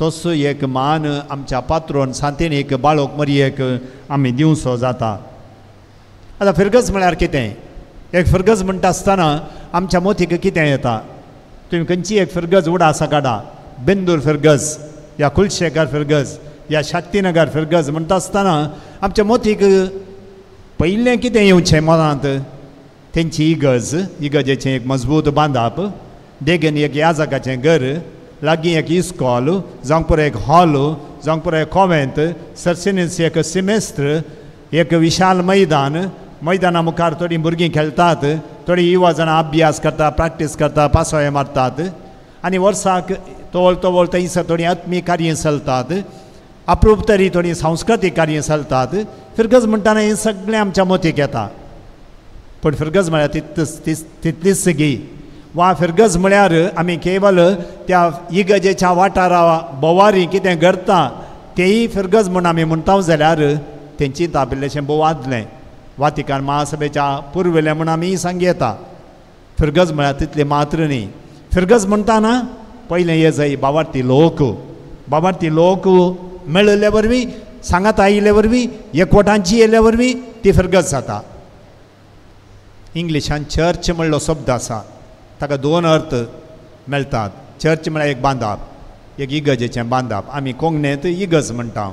तसो एक मान आमच्या पात्रोन सांतेनीक बाळोक मरयेक आमी दिवचो जाता. आतां फिरगज म्हळ्यार कितें? एक फिरगज म्हणटा आसतना आमच्या मोतीक कितें येता? तुमी खंयची एक फिरगज उडासा काडा, बेंदूर फिरगज या कुलशेखर फिरगज या शाक्तीनगर फिरगज म्हणटा आसतना आमच्या मोतीक पयलें कितें येवचें मनांत? तेंची इगर्ज, इगर्जेचें एक मजबूत बांदाप, देगेन एक याजकाचें घर, लागीं एक इस्कॉल, जावंक पुरो एक हॉल, जावंक पुरो एक कॉवेंत, सर्सिनीस एक सिमेस्त्र, एक विशाल मैदान, मैदाना मुखार थोडीं भुरगीं खेळटात, थोडीं युवा जाणां अभ्यास करता, प्रॅक्टीस करता, पासोळे मारतात आनी वर्साक तवळ तवळ थंयसर थोडीं आत्मीक कार्यां चलतात, अप्रूप तरी थोडीं सांस्कृतीक कार्यां चलतात. फिरगज म्हणटाना हें सगळें आमच्या मोतीक येता. पूण फिरगज म्हळ्यार तितलीच गी वा फिरगज म्हळ्यार आमी केवल त्या इगर्जेच्या वाठारा बोवारी कितें घडटा तेंय फिरगज म्हूण आमी म्हणटा जाल्यार तेंची तापिल्लेशें भोव आदलें वातिकान महासभेच्या पुर्विल्लें म्हूण आमी सांगयता. फिरगज म्हळ्यार तितलें मात्र न्ही. फिरगज म्हणटाना पयलें हे जाय बावार्थी लोक, बावार्थी लोक मेळिल्ले वरवीं, सांगात आयिल्ले वरवीं, एकवटांची येयल्ले वरवीं ती फिरगज जाता. इंग्लिशान चर्च म्हणलो शब्द आसा, ताका दोन अर्थ मेळटात. चर्च म्हळ्यार एक बांदाप, एक इगर्जेचें बांदाप, आमी कोंकणींत इगर्ज म्हणटा.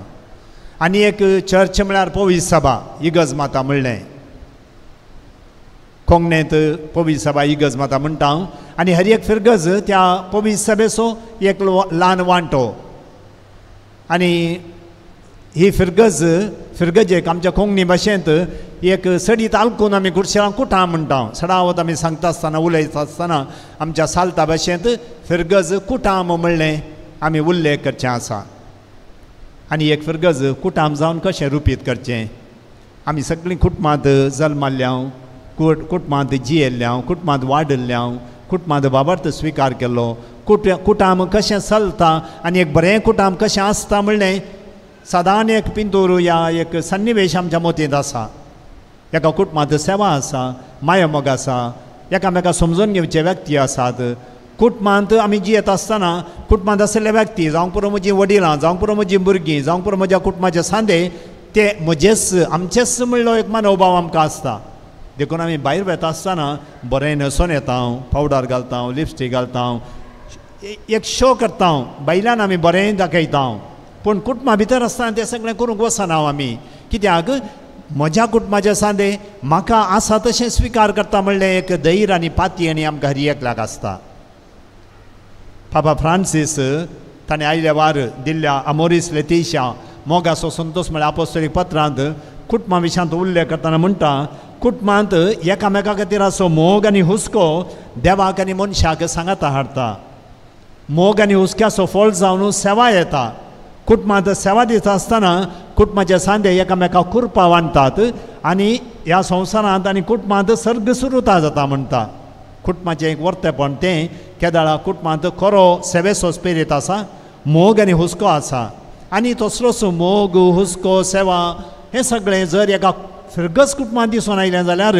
आनी एक चर्च म्हळ्यार पवित्र सभा, इगर्ज माता म्हणलें, कोंकणींत पवित्र सभा इगर्ज माता म्हणटा. आनी हर एक फिरगज त्या पवित्र सभेचो एक ल्हान वांटो. आनी ही फिरगज, फिरगजेक आमच्या कोंकणी भाशेंत एक सडीत आलकून आमी गुडशेलां कुटां म्हणटा. सडावत आमी सांगता आसतना, उलयता आसतना आमच्या सालता भाशेंत फिरगज कुटाम म्हणलें आमी उल्लेख करचें आसा. आनी एक फिरगज कुटाम जावन कशें रुपीत करचें? आमी सगळीं कुटुंबांत जल्माल्ल्या, कुटुंबांत जियेल्ल्या, कुटुंबांत वाडिल्ल्या, कुटुंबांत बाबार्थ स्विकार केल्लो, कुटाम कशें चलता आनी एक बरें कुटाम कशें आसता म्हणलें सादारण एक पिंतूर या एक सन्निवेश आमच्या मोतींत आसा. एका कुटुंबांत सेवा आसा, मायामोग आसा, एकामेका समजून घेवचे व्यक्ती आसात. कुटुंबांत आमी जियेत आसतना कुटुंबांत आशिल्ले व्यक्ती, जावंक पुरो म्हजीं वडिलां, जावंक पुरो म्हजीं भुरगीं, जावंक पुरो म्हज्या कुटुंबाचे सांदे, ते म्हजेच आमचेच म्हणलो एक मनोभाव आमकां आसता. देखून आमी भायर वता आसतना बरें न्हेसून येता, पावडर घालता, लिपस्टीक घालता, एक शो करता, भायल्यान आमी बरें दाखयता. पूण कुटुंबा भितर आसतना तें सगळें करूंक वचना आमी, कित्याक म्हज्या कुटुंबाचे सांदे म्हाका आसा तशें स्विकार करता म्हणलें एक धैर्य आनी पाती आनी आमकां हर एकल्याक आसता. पापा फ्रांसीस ताणें आयल्या वार दिल्ल्या आमोरीस लेतिशा मोगाचो संतोष म्हळ्यार आपोस्तोलीक पत्रांत कुटुंबा विशयांत उल्लेख करतना म्हणटा, कुटुंबांत एकामेका खातीर असो मोग आनी हुस्को देवाक आनी मनशाक सांगाता हाडटा. मोग आनी हुस्क्याचो फळ जावन सेवा येता. कुटुंबांत सेवा दिता आसतना कुटुंबाचे सांदे एकामेका कुरपा बांदतात आनी ह्या संवसारांत आनी कुटुंबांत सर्ग सुरुता जाता म्हणटा. कुटुंबाचें एक वर्तेपण तें केदाळा कुटुंबांत खरो सेवेचो स्पिरीत आसा, मोग आनी हुस्को आसा. आनी तसलोच मोग, हुस्को, सेवा हें सगळें जर एका फिरगज कुटुंबांत दिसून आयलें जाल्यार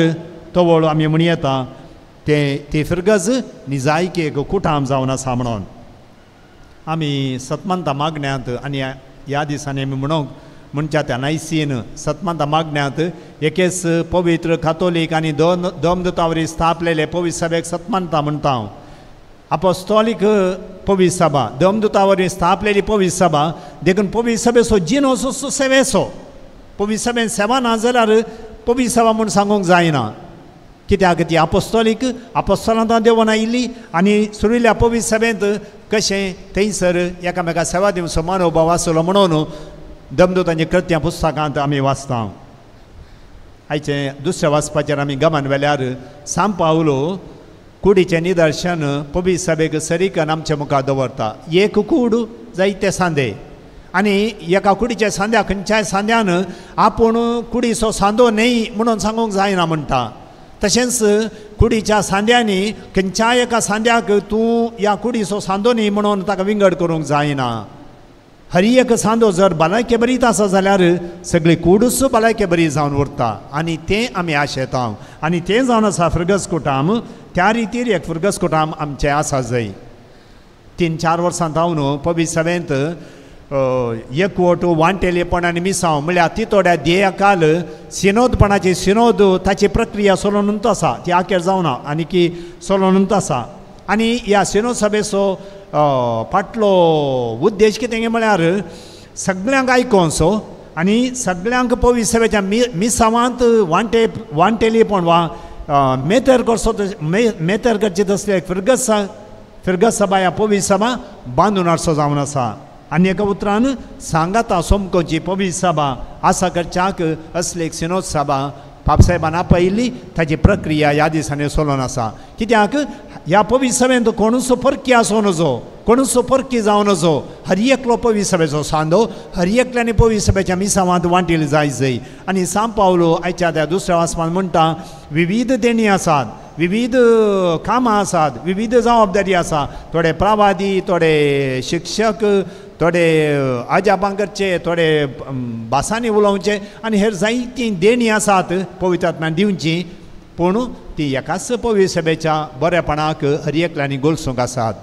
तवळ आमी म्हणू येता तें ती फिरगज निजायकी एक कुटाम जावन आसा म्हणून. आमी सतमानता मागण्यांत आनी ह्या दिसांनी आमी म्हणूंक म्हणच्या त्या नायसीन सतमानता मागण्यांत एकेच पवित्र कातोलीक आनी दोन दमदुतावरी स्थापलेले पवित्र सभेक सतमानता म्हणटा हांव. आपोस्तोलीक पवित्र सभा, दमदुतावरी स्थापलेली पवित्र सभा, देखून पवित्र सभेचो जिनोस सेवेचो. पवित्र सभेन सेवा ना जाल्यार पवित्र सभा म्हूण सांगूंक जायना. कित्याक ती आपोस्तोलीक आपोस्तोलांत देंवोन आयिल्ली आनी सुरुल्या पवित्र सभेंत कशें थंयसर एकामेका सेवा दिवचो मनोभाव आसलो म्हणून दमदूतांची कृत्यां पुस्तकांत आमी वाचता. आयचें दुसऱ्या वाचपाचेर आमी गमन व्हेल्यार सांत पावलो कुडीचें निदर्शन पवित्र सभेक सरीकन आमच्या मुखार दवरता. एक कूड जायते सांदे आनी एका कुडीच्या सांद्या खंयच्याय सांद्यान आपूण कुडीचो सांदो न्हय म्हणून सांगूंक जायना म्हणटा. तशेंच कुडीच्या सांद्यांनी खंयच्याय एका सांद्याक तूं ह्या कुडीचो सांदो न्हय म्हणून ताका विंगड करूंक जायना. हरी एक सांदो जर भलायके बरीत आसा जाल्यार सगळी कूडूच भलायके बरी जावन उरता आनी तें आमी आशेता आनी तें जावन आसा फिर्गज कुटाम. त्या रितीर एक फिर्गज कुटाम आमचें आसा जंय 3-4 वर्सां जावन पवित्र सभेंत एकवट वांटेलेपण आनी मिसांव म्हळ्यार तितोड्या ध्येयकाल सिनोदपणाची सिनोद ताची प्रक्रिया सोलोनूच आसा, ती आखेर जावना आनी की सोलोनूच आसा. आनी ह्या सिनोद सभेचो फाटलो उद्देश कितें म्हळ्यार सगळ्यांक आयकोनसो आनी सगळ्यांक पवित्र सभेच्या मिसावांत वांटेलेपण वा मेतर करचो मेतर करचे तसले एक फिर्गज सभा ह्या पवित्र सभा बांदून हाडचो जावन आसा. आनी एका उतरान सांगाता सोमकोची पवित्र सभा आसा करच्याक असली एक सिनोद सभा पापसाहेबान आपयल्ली ताची प्रक्रिया ह्या दिसांनी चलोन आसा. कित्याक ह्या पवित्र सभेंत कोणूच परकी आसूं नजो, कोणूच परकी जावं नजो. हर एकलो पवित्र सभेचो सांदो, हर एकल्यानी पवित्र सभेच्या मिसावांत वांटेल जाय जय. आनी सांत पावलो आयच्या त्या दुसऱ्या वाचपान म्हणटा विविध देणी आसात, विविध कामां आसात, विविध जबाबदारी आसा. थोडे प्रवादी, थोडे शिक्षक, थोडे आजापां करचे, थोडे भासांनी उलोवचे आनी हेर जायतीं देणीं आसात पवित्र आत्म्यान दिवची, पूण ती एकाच पवित्र सभेच्या बरेपणाक हर एकल्यांनी गोलसूंक आसात.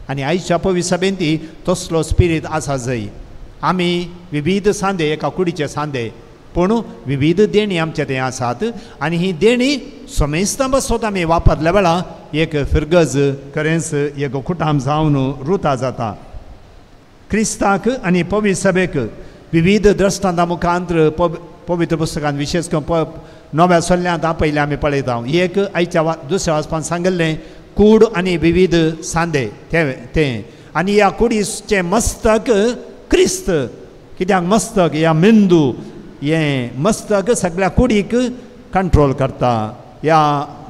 आनी आयच्या पवित्र सभेंत ती तसलो स्पिरीत आसा जंय आमी विविध सांदे एका कुडीचे सांदे, पूण विविध देणीं आमचे थंय आसात आनी ही देणीं समेस्तां बसत आमी वापरल्या वेळा एक फिर्गज खरेंच एक कुटाम जावन रुता जाता. क्रिस्ताक आनी पवित्र सभेक विविध द्रश्टांता मुखांत पवित्र पुस्तकांत विशेश करून नव्या सल्ल्यांत आपयलें आमी पळयता. एक आयच्या दुसऱ्या वाचपान सांगिल्लें कूड आनी विविध सांदे तें आनी ह्या कुडीचें मस्तक क्रिस्त. कित्याक मस्तक ह्या मेंदू हें मस्तक सगळ्या कुडीक कंट्रोल करता. ह्या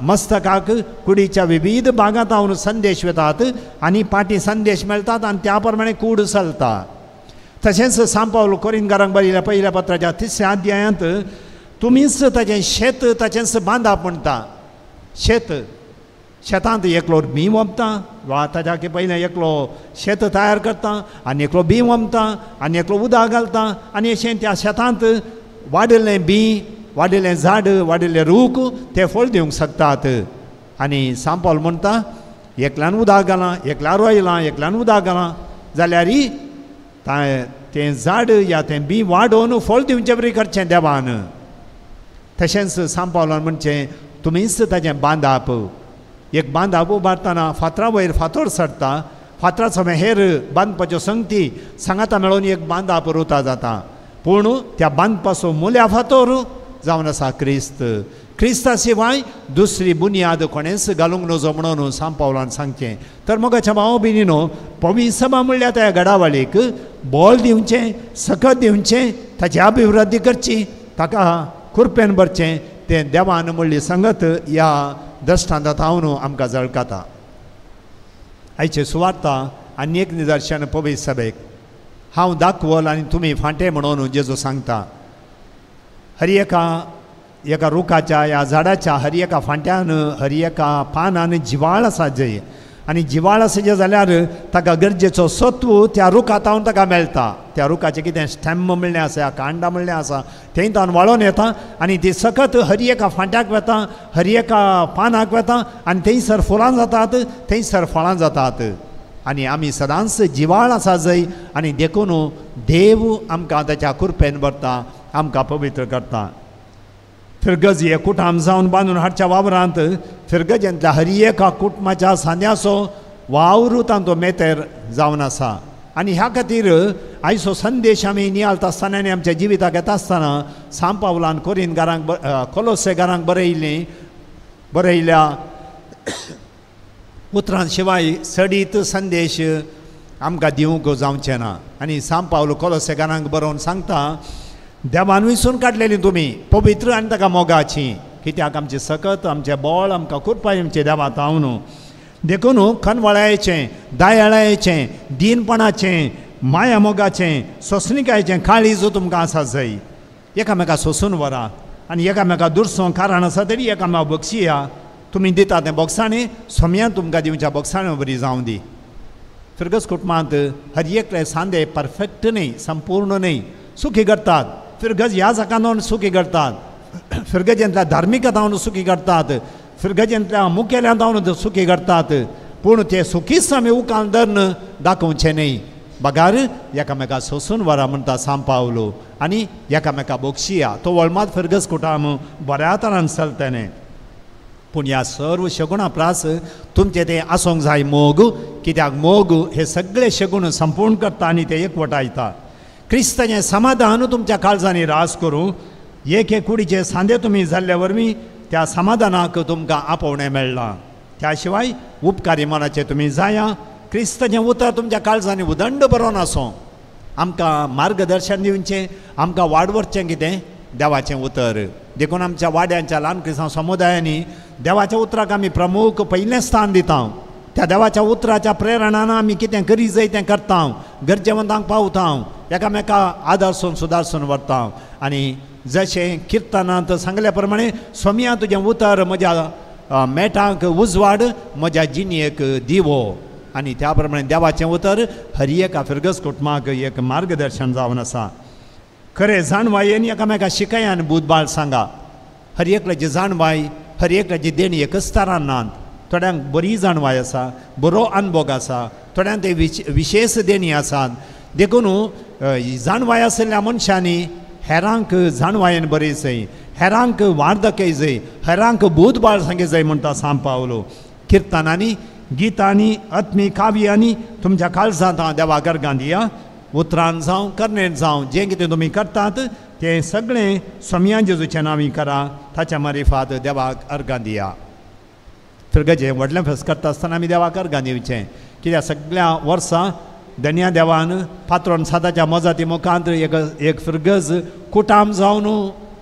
मस्तकाक कुडीच्या विविध भागांत हांव संदेश वतात आनी पाटी संदेश मेळटात आनी त्या प्रमाणे कूड चलता. तशेंच सांत पावल कोरिंतकारांक बरयल्या पयल्या पत्राच्या 3ऱ्या अध्यायांत तुमीच ताचें शेत ताचेंच बांदाप म्हणटा. शेत शेतांत एकलो बीं वोंपता वा ताच्या पयलें एकलो शेत तयार करता आनी एकलो बीं वोंपता आनी एकलो उदक घालता आनी अशें त्या शेतांत वाडिल्लें बीं, वाडिल्लें झाड, वाडिल्लें रूख ते फळ दिवंक शकतात. आनी सांत पावल म्हणटा एकल्यान उदक घालां, एकल्यान रोयलां, एकल्यान उदक घालां जाल्यार तें झाड या तें बीं वाडोवन फळ दिवचें बरी करचें देवान. तशेंच सांत पावलान म्हणचें तुमीच ताचें बांदाप. एक बांदाप उबारतना फातरा वयर फातर चडटा, फातराचो हेर बांदपाच्यो संगती सांगाता मेळोवन एक बांदाप रुता जाता, पूण त्या बांदपाचो मुल्या फातर जावन आसा क्रिस्त. क्रिस्ता शिवाय दुसरी बुनियाद कोणेंच घालूंक नजो म्हणून सांत पावलान सांगचें. तर मोगाच्या भाव भयणीनो पवित्र सभा म्हणल्यार त्या घडावळीक बळ दिवचें, सकत दिवचें, ताची अभिवृद्धी करची, ताका कुरपेन भरचें तें देवान म्हणली संगत ह्या दृश्टांतांत हांव आमकां झळकाता. आयचे सुवार्ता आनी एक निदर्शन पवित्र सभेक हांव दाखवल आनी तुमी फांटे म्हणून जेजू सांगता. हर एका रुखाच्या ह्या झाडाच्या हर एका फांट्यान हर एका पानान जिवाळ आसा जय आनी जिवाळ आसा जे जाल्यार ताका गरजेचो सत्व त्या रुखा तावन ताका मेळटा. त्या रुखाचें कितें स्टेम म्हणलें आसा, कांडां म्हणलें आसा, थंय तावन वाळोन येता आनी ती सकत हर एका फांट्याक वता, हर एका पानाक वता आनी थंयसर फुलां जातात, थंयसर फळां जातात. आनी आमी सदांच जिवाळ आसा जय आनी देखून देव आमकां ताच्या कृपेन भरता, आमकां पवित्र करता. फिरगज हे कुटाम जावन बांदून हाडच्या वावरांत फिरगजेंतल्या हर एका कुटुंबाच्या सांद्याचो वावर तांचो मेतेर जावन आसा. आनी ह्या खातीर आयचो संदेश आमी नियाळता आसतना आनी आमच्या जिविताक येता आसतना सांत पावलान कोरिंतकारांक कोलोसेकारांक बरयल्ली बरयल्या उतरां शिवाय सडीत संदेश आमकां दिवंक जावचें ना. आनी सांव पावल कोलोसेकारांक बरोवन सांगता, देवान विसून काडलेली तुमी पवित्र आनी ताका मोगाची, कित्याक आमचें सकत आमचें बळ आमकां कुरपाय आमचें देवा तावन. देखून खनवळायेचें, दयाळायेचें, दीनपणाचें, माया मोगाचें, सोंसणिकायेचें काळीज तुमकां आसा जाय. एकामेका सोंसून व्हरा आनी एकामेका दुरसो कारण आसा तरी एकामेका बक्षिया. तुमी दिता तें बोगसाणें सोम्यान तुमकां दिवच्या बोगसाणे बरी जावं दी. फिरगज कुटुंबांत हर एकले सांदे परफेक्ट न्हय, संपूर्ण न्हय, सुखी करतात. फिरगज ह्या जाकान सुखी करतात, फिरगजेंतल्या धार्मिकतावन सुखी करतात, फिरगजेंतल्या मुखेल्यांतावन सुखी करतात. पूण ते सुखीच आमी उकाल धरून दाखोवचें न्हय, बगार एकामेका सोंसून व्हरा म्हणटा सांव पावलो आनी एकामेका बोगशिया. तो वळमात फिरगज कुटुंब बऱ्या तरान चलतलें. पूण ह्या सर्व शगुणा प्रास तुमचें तें आसूंक जाय मोग, कित्याक मोग हे सगळे शगुण संपूर्ण करता आनी ते एकवटायता. क्रिस्ताचें समाधान तुमच्या काळजांनी रास करूं. एक एक कुडीचे सांदे तुमी जाल्ल्या वरवीं त्या समाधानाक तुमकां आपोवणें मेळ्ळां. त्या शिवाय उपकारी मनाचे तुमी जाया. क्रिस्ताचें उतर तुमच्या काळजांनी उदंड बरोवन आसूं. आमकां मार्गदर्शन दिवचें, आमकां वाड व्हरचें कितें देवाचें उतर. देखून आमच्या वाड्यांच्या ल्हान क्रिस्तांव समुदायांनी देवाच्या उतराक आमी प्रमुख पयलें स्थान दिता. त्या देवाच्या उतराच्या प्रेरणान आमी कितें करी जाय तें करता, गरजेवंतांक पावता, एकामेका आदारसून सुदारसून व्हरता. आनी जशें किर्तनांत सांगल्या प्रमाणे, सोम्या तुजें उतर म्हज्या मेटांक उजवाड, म्हज्या जिणेक दिवो. आनी त्या प्रमाणे देवाचें उतर हर एका फिरगज कुटुंबाक एक मार्गदर्शन जावन आसा. खरें जाणवायेन एकामेका शिकया आनी बुदबाळ सांगा. हर एकल्याची जाणवाय, हर एकल्याची देणी एकच तरान नात. थोड्यांक बरी जाणवाय आसा, बरो अनभोग आसा, थोड्यांक ते विशेश देणी आसात. देखून जाणवाय आशिल्ल्या मनशांनी हेरांक जाणवायेन बरी जाय, हेरांक वाड दाखय जाय, हेरांक बुदबाळ सांगे जाय म्हणटा सांव पावलो. किर्तनांनी, गितांनी, आत्मीक काव्यांनी तुमच्या काळजांत हांव देवा गर्गां दिया. उतरान जावं, करणेन जावं, जें कितें तुमी करतात तें सगळें सोम्या जेजूच्या नांवी करा. ताच्या मारिफात देवाक अर्गां दिया. फिरगजें व्हडलें फेस्त करता आसतना आमी देवाक अर्गां दिवचें, कित्याक सगळ्या वर्सां धन्या देवान पात्रोन सादाच्या मोजाती मुखांत एक एक फिरगज कुटाम जावन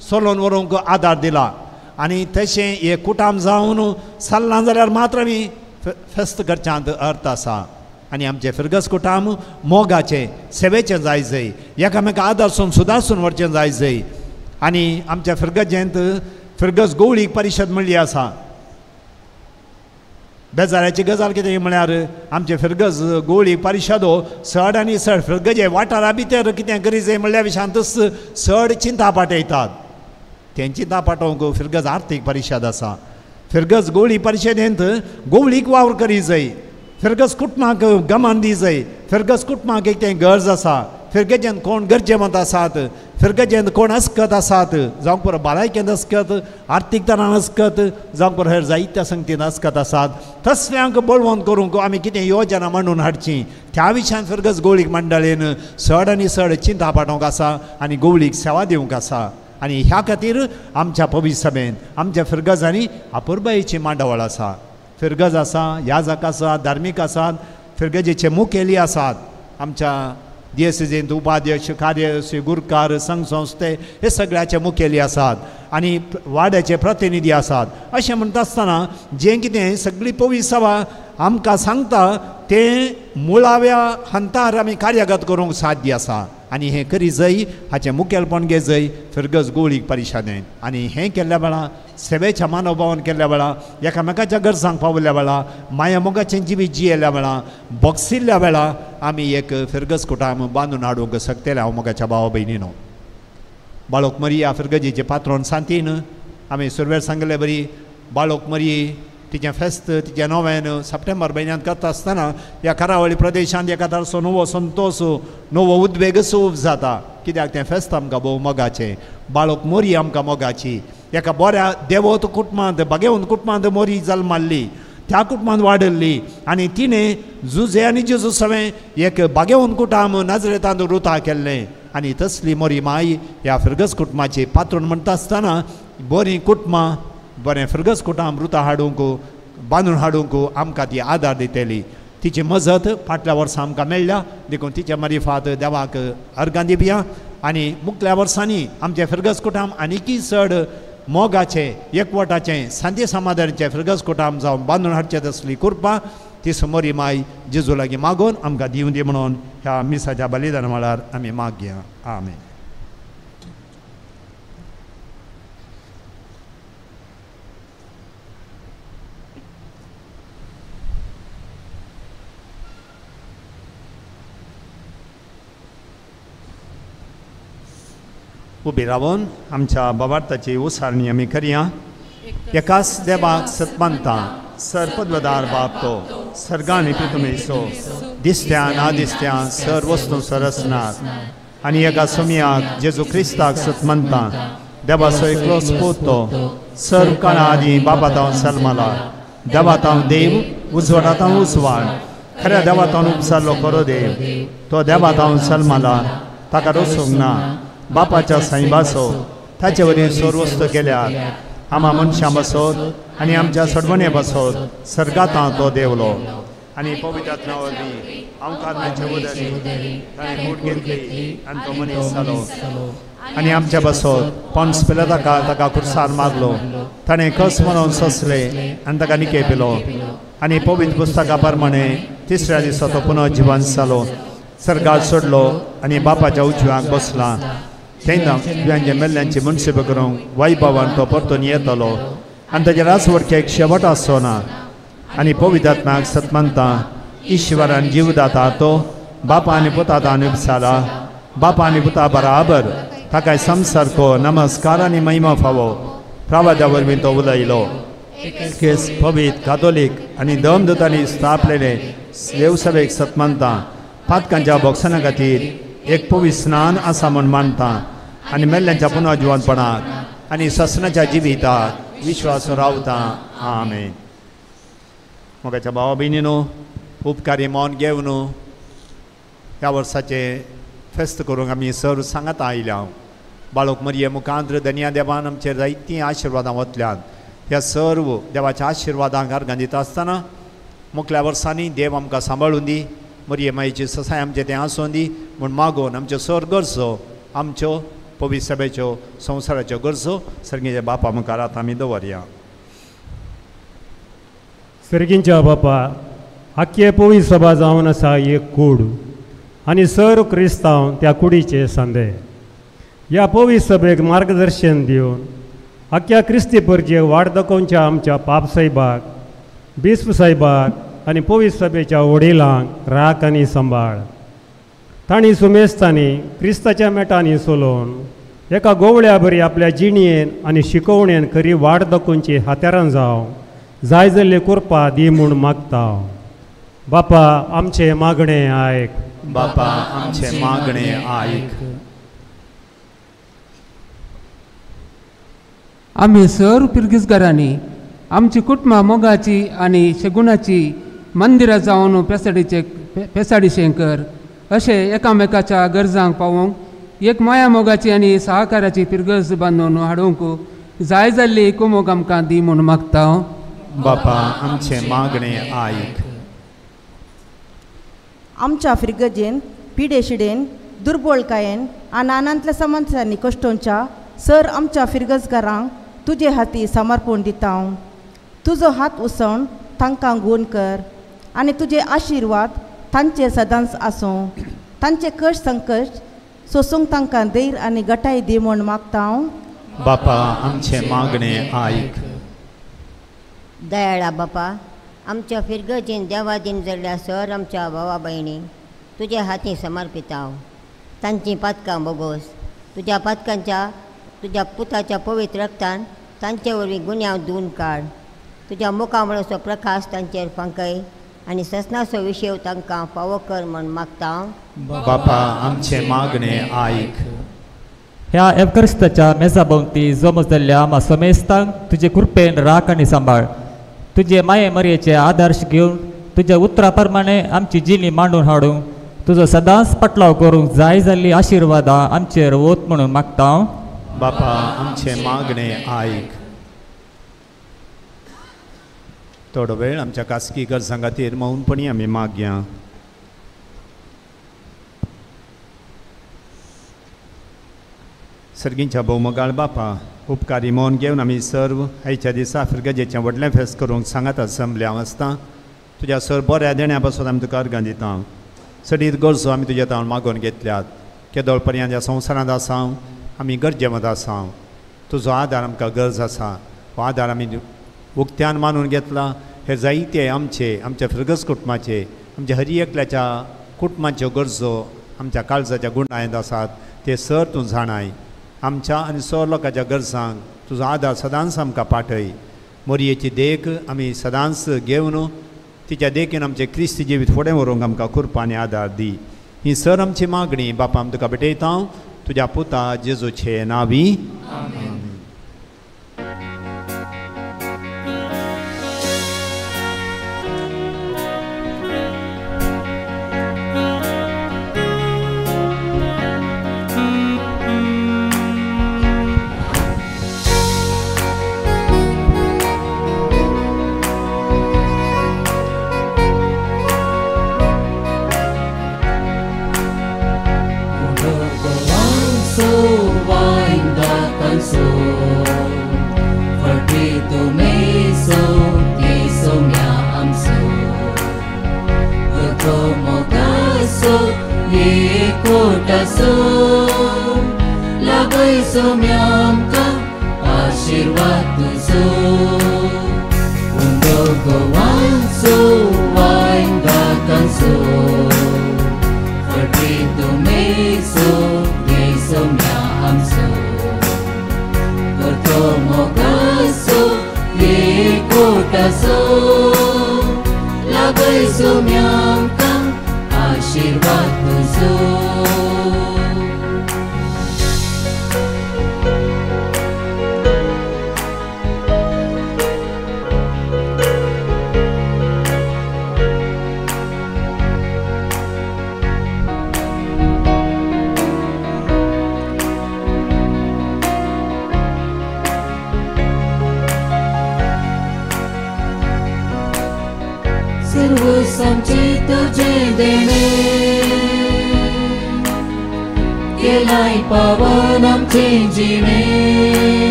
सोलोन व्हरूंक आदार दिला. आनी तशें एक कुटाम जावन चल्लां जाल्यार मात्र आमी फेस्त करच्यांत अर्थ आसा. आनी आमचें फिरगज कुटाम मोगाचें, सेवेचें जाय जाय, एकामेका आदर्सून सुदारसून व्हरचें जाय जाय. आनी आमच्या फिरगजेंत फिरगज गोवळीक परिशद म्हणली आसा. बेजाराची गजाल कितें म्हळ्यार आमचे फिरगज गोवळी परिशदो चड आनी चड फिरगजे वाठारा भितर कितें करी जाय म्हणल्या विशयांतच चड चिंता पाटयतात. तें चिंता पाटोवंक फिरगज आर्थीक परिशद आसा. फिरगज गोवळी परिशदेंत गोवळीक वावर करी जाय, फिरगज कुटुंबाक गमान दी जाय, फिरगज कुटुंबाक एक तें गरज आसा, फिरगजेंत कोण गरजेवंत आसात, फिरगजेंत कोण अस्कत आसात, जावं पुरो भलायकेंत अस्कत, आर्थीक तरान अस्कत, जावं पुरो हेर जायत्या संगतीन अस्कत आसात, तसल्यांक बळवंत करूंक आमी कितें योजना मांडून हाडची. त्या विशयान फिरगज गोवळीक मंडळेन चड आनी चड चिंता पाटोवंक आसा आनी गोवळीक सेवा दिवंक आसा. आनी ह्या खातीर आमच्या पवित्र सभेन आमच्या फिरगजांनी अपुरबायेची मांडावळ आसा. फिरगज आसा, याजक आसा, धार्मीक आसात, फिरगजेचे मुखेली आसात, आमच्या दियसेजींत उपाध्यक्ष, कार्यदर्शी, गुरकार, संघ संस्थे हे सगळ्याचे मुखेली आसात आनी वाड्याचे प्रतिनिधी आसात. अशें म्हणटा आसतना जें कितें सगळी पवित्र सभा आमकां सांगता तें मुळाव्या हंतार आमी कार्यगत करूंक साध्य आसा. आनी हें करी जाय, हाचें मुखेलपण घे जाय फिरगज गोवळीक परिशदेन. आनी हें केल्ल्या वेळा, सेवेच्या मानवभावान केल्ल्या वेळा, एकामेकाच्या गरजांक पावल्ल्या वेळा, माया मोगाचें जिवीत जियेल्ल्या वेळा, बॉक्सिल्ल्या वेळा आमी एक फिरगज कुटाम बांदून हाडूंक शकतले. हांव मोगाच्या भावा भयणीनो, बाळोक मरिया फिरगजीचे पात्रोन सांतीन आमी सुरवेर सांगले बरी बाळोक मरी तिचें फेस्त, तिचें नोवेन सप्टेंबर म्हयन्यांत करता आसतना ह्या करावळी प्रदेशांत एका तराचो नवो संतोश, नवो उद्वेग उब जाता. कित्याक तें फेस्त आमकां भोव मोगाचें. बाळोक मोरी आमकां मोगाची. एका बऱ्या देवत कुटुंबांत, बागेवन कुटुंबांत मोरी जल्माल्ली, त्या कुटुंबांत वाडल्ली आनी तिणें जुजे आनी जेजू सवें एक बागेवन कुटाम नाजरेतांत रुता केल्लें. आनी तसली मोरी माय ह्या फिरगज कुटुंबाची पात्रोन म्हणटा आसतना बरीं कुटुंबां बरें फिरगज कुटाम रुता हाडूंक बांदून हाडूंक आमकां ती आदार दितली. तिची मजत फाटल्या वर्सा आमकां मेळ्ळ्या देखून तिच्या मारिफात देवाक अर्गां दिवया आनी मुखल्या वर्सांनी आमचें फिरगज कुटाम आनीकय चड मोगाचें एकवटाचें शांती समाधानाचें फिरगज कुटाम जावन बांदून हाडचें तसली कृपा ती समोरी माय जेजू लागीं मागून आमकां दिवं दी म्हणून ह्या मिसाच्या बलिदान म्हळ्यार आमी मागया. आमेन. उबी रावन आमच्या बाबार्थाची उसारणी आमी करया. एकाच देवाक सतमानता सरपदवदार बाप तो सर्गानी पितुमेसो दिसत्या ना दिसत्या सर वस्तू सरसनार आनी एका सोमयाक जेजू क्रिस्ताक सतमानता देवाचो एकलोच पूत तो सर्व काळा आदीं बाबा सलमाला देवातांव देव उजवाडातांव उजवाड खऱ्या देवातांव उपसारलो खरो देव तो देवातांव सलमाला ताका रोसूंक ना बापाच्या साईबाचो ताचे वरवीं सर्वस्त केल्यार आमा मनशां बसत आनी आमच्या सडवणे बसत सर्गातां तो देवलो आनी पवित्र आत्म्या वरवीं आमकारणाचे उदरी ताणें कूड घेतली आनी तो मनीस जालो आनी आमच्या बसत पॉन्स पिलाताका ताका खुर्सार मारलो ताणें कस म्हणून सोंसले आनी ताका निके पिलो आनी पवित्र पुस्तका प्रमाणे तिसऱ्या दिसा तो पुनः जिवंत जालो सर्गात सोडलो आनी बापाच्या उजव्याक बसला तेन्ना उजव्यांचे मेल्ल्यांची मनसेब करूंक वैभवान तो परतून येतलो आनी ताच्या रासवडकेक शेवट आसचो ना आनी पवित्र आत्म्याक सतमानता ईश्वरान जीवदाता तो बापा आनी पुता उपसाला बापा आनी पुता बराबर ताका संसारको नमस्कार आनी महिमा फावो प्रावाद्या वरवीं तो उलयलो. केस पवित्र कातोलीक आनी दमदूतांनी स्थापलेले देवसभेक सतमानता पातकांच्या बोक्सना खातीर एक पवित्र स्नान आसा म्हूण मानता आनी मेल्ल्यांच्या पुनर्जिवनपणाक आनी ससनाच्या जिविताक विश्वास रावता. आमेन. मोगाच्या भावा भयणीनो उपकारी मौन घेवन ह्या वर्साचें फेस्त करूंक आमी सर्व सांगाता आयल्या. बाळक मरिये मुखांत्र धनया देवान आमचेर जायतीं आशिर्वादां वतल्यात. ह्या सर्व देवाच्या आशिर्वादांक अर्गां दिता आसतना मुखल्या वर्सांनी देव आमकां सांबाळून दी मरिये मायची ससाय आमचें तें आसूं दी म्हूण मागून आमच्यो सर गरजो आमच्यो पवित्र सभेच्यो संवसाराच्यो गरजो सर्गीच्या बापा मुखार आतां आमी दवरया. सर्गींच्या बापा आख्खे पवित्र सभा जावन आसा एक कूड आनी सर्व क्रिस्तांव त्या कुडीचे सांदे. ह्या पवित्र सभेक मार्गदर्शन दिवन आख्ख्या क्रिस्ती परजेक वाट दाखोवच्या आमच्या पाप साहेबाक बिस्प साहेबाक आनी पवित्र सभेच्या वडिलांक राख आनी सांबाळ. तांणी सुमेस्तांनी क्रिस्ताच्या मेटांनी सोलोवन एका गोवळ्या बरी आपल्या जिणयेन आनी शिकोवणेन खरी वाट दाखोवची हात्यारां जावं जाय जाल्ली कृपा दी म्हूण मागता. बापा आमचें मागणें आयक. बापा आमचें मागणें आयक. आमी सर पिरगीसगारांनी आमची कुटुंबां मोगाची आनी शेगुणाची मंदिरां जावन पेसाडीचे पेसाडी शंकर अशें एकामेकाच्या गरजांक पावोवंक एक माया मोगाची आनी सहकाराची पिरगज बांदून हाडूंक जाय जाल्ली कुमोग आमकां दी म्हूण मागता. बापा आमचें मागणें आयक. आमच्या फिरगजेन पिडेशिडेन दुर्बळकायेन आनी आनांतल्या समस्यांनी कश्टोंच्या सर आमच्या फिरगजगारांक तुजे हाती समर्पण दिता. तुजो हात उसण तांकां गूण कर आनी तुजे आशिर्वाद तांचेर सदांच आसूं. तांचे कश्ट संकश्ट सोसूंक तांकां धैर्य आनी गटाय दी म्हूण मागता. बापा आमचें मागणें आयक. दयाळा बापा आमच्या फिरगजेन देवादीन जाल्ल्या सर आमच्या भावा भयणी तुज्या हाती समर्पिता. तांचीं पातकां बोगोस तुज्या पातकांच्या तुज्या पुताच्या पवित्र रक्तान तांचे वरवीं गुन्यांव धुवन काड. तुज्या मुखामळाचो प्रकाश तांचेर फांकय आनी ससनाचो विशेव तांकां फावो कर म्हूण मागता. बापा आमचें मागणें आयक. ह्या एवक्रिस्ताच्या मेजा भोंवती जमो जाल्ल्या आमा समेस्तांक तुजे कृपेन राख आनी सांबाळ. तुजे माये मरयेचे आदर्श घेवन तुज्या उतरा प्रमाणे आमची जिणी मांडून हाडूंक तुजो सदांच पटलाव करूंक जाय जाल्ली आशिर्वादां आमचेर वत म्हणून मागता. बापा आमचें मागणें आयक. थोडो वेळ आमच्या खासगी गरजां खातीर मौनपणी आमी मागया. सर्गींच्या भोवमगाळ बापा, उपकारी मौन घेवन आमी सर्व आयच्या दिसा फिरगजेचें व्हडलें फेस्त करूंक सांगात जमल्या आसता. तुज्या सर बऱ्या देण्या पासून आमी तुका अर्गां दिता. सडीत गरजो आमी तुज्या तावन मागोवन घेतल्यात. केदोळ पर्यंत ह्या संवसारांत आसा आमी गरजेमत आसा. तुजो आदार आमकां गरज आसा. हो आदार आमी उक्त्यान मानून घेतला. हे जायते आमचे आमच्या फिरगज कुटुंबाचे आमच्या हर एकल्याच्या कुटुंबाच्यो गरजो आमच्या काळजाच्या गुणायत आसात ते सर तूं जाणाय. आमच्या आनी सर लोकांच्या गरजांक तुजो आदार सदांच आमकां पाठय. मोरयेची देख आमी सदांच घेवन तिच्या देखीन आमचें क्रिस्ती जिवीत फुडें व्हरूंक आमकां कृपा आनी आदार दी. ही सर आमची मागणी बापा आमी तुका भेटयता तुज्या पुता जेजूचे नांवी.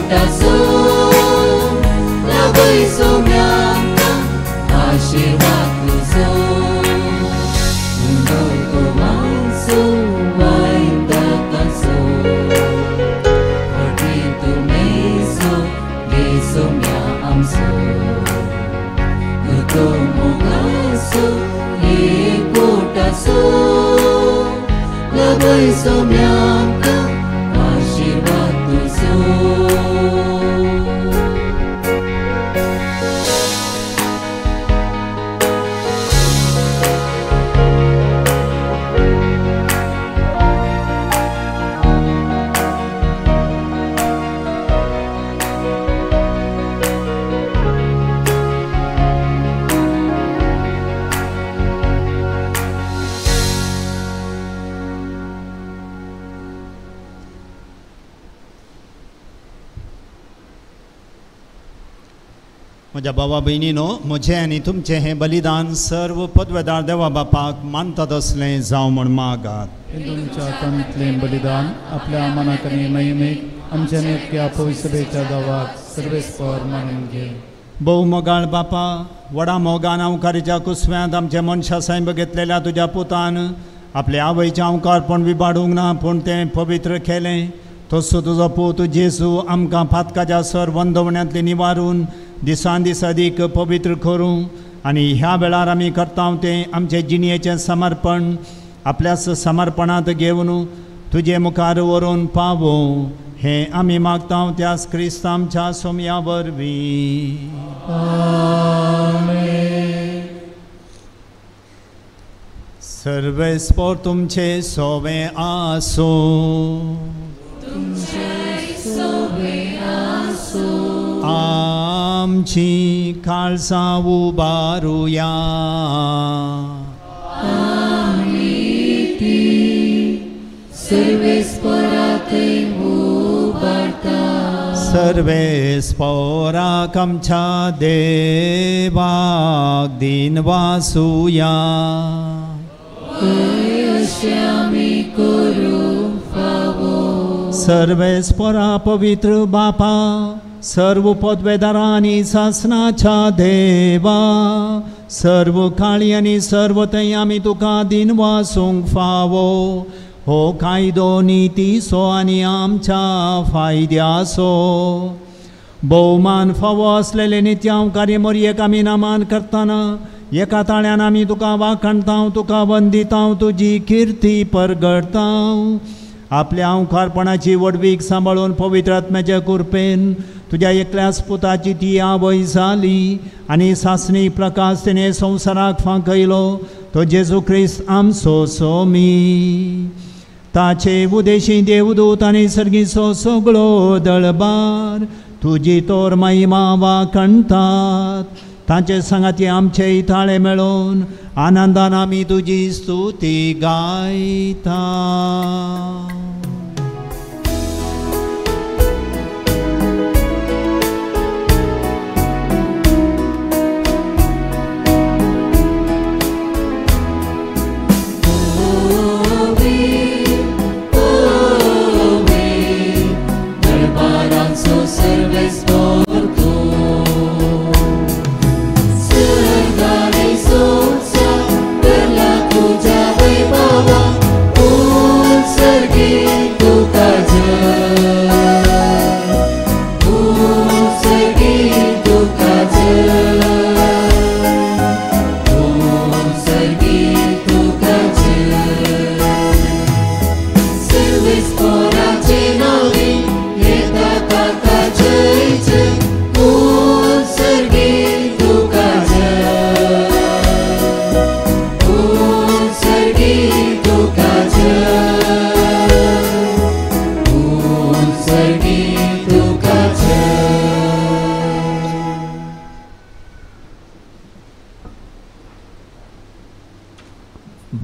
एकवटासो लाभय सोम्यांक आशिर्वाद तुजो उंदो मानसो वायन ताकासो फटी तुमेसो गे सोम्या आमसो तो मोगासो एकवटासो लाभय सोम्यांक आशिर्वाद तुजो. म्हज्या बाबा भयणीनो, म्हजें आनी तुमचें हें बलिदान सर्व पदवेदार देवा बापाक मानता तसलें जावं म्हूण मागात. तुमच्या हातांतलें बलिदान आपल्या मनाक आनी महिमेक आमच्या नेटक्या पवित्र दावाक सर्वेस्पर मानून घे. भोव मोगाळ बापा, व्हडा मोगान अंवकारीच्या कुसव्यांत आमच्या मनशा सायब घेतलेल्या तुज्या पुतान आपले आवयचें अंवकारपण विबाडूंक ना, पूण तें पवित्र केलें. तसो तुजो पूत जेजू आमकां पातकाच्या सर वंदवण्यांतले निवारून दिसान दीस अदीक पवित्र करूं आनी ह्या वेळार आमी करता तें आमचे जिणयेचें समर्पण आपल्याच समर्पणांत घेवन तुजे मुखार व्हरून पावूं हें आमी मागता त्याच क्रिस्त आमच्या सोमया वरवीं. सर्वेस्पोर तुमचे सोवे आसूं. आमची काळसां उबारुया. सर्वेस्पोराक आमच्या देवाक दिन वासुया. सर्वेस्पोरा पवित्र बापा, सर्व पदवेदारांनी सासनाच्या देवा, सर्व काळी आनी सर्व थंय आमी तुका दिन वासूंक फावो. हो कायदो नितीचो आनी आमच्या फायद्याचो भोवमान फावो आसलेले नित्यांवकारी मोरयेक आमी नामान करतना एका ताळ्यान आमी तुका वाखणता, तुका वंदिता, तुजी किर्ती परगडता. आपल्या अंवकारपणाची व्हडवीक सांबाळून पवित्र आत्म्याच्या कृपेन तुज्या एकल्याच पुताची ती आवय जाली आनी सासणी प्रकाश तिणें संवसाराक फांकयलो तो जेजू क्रिस्त आमचो सोमी. ताचे उदेशी देवदूत आनी सर्गीचो सगळो दळबार तुजी तोर महिमा वाखणटात. तांचे सांगाती आमचे ताळे मेळोवन आनंदान आमी तुजी स्तुती गायता.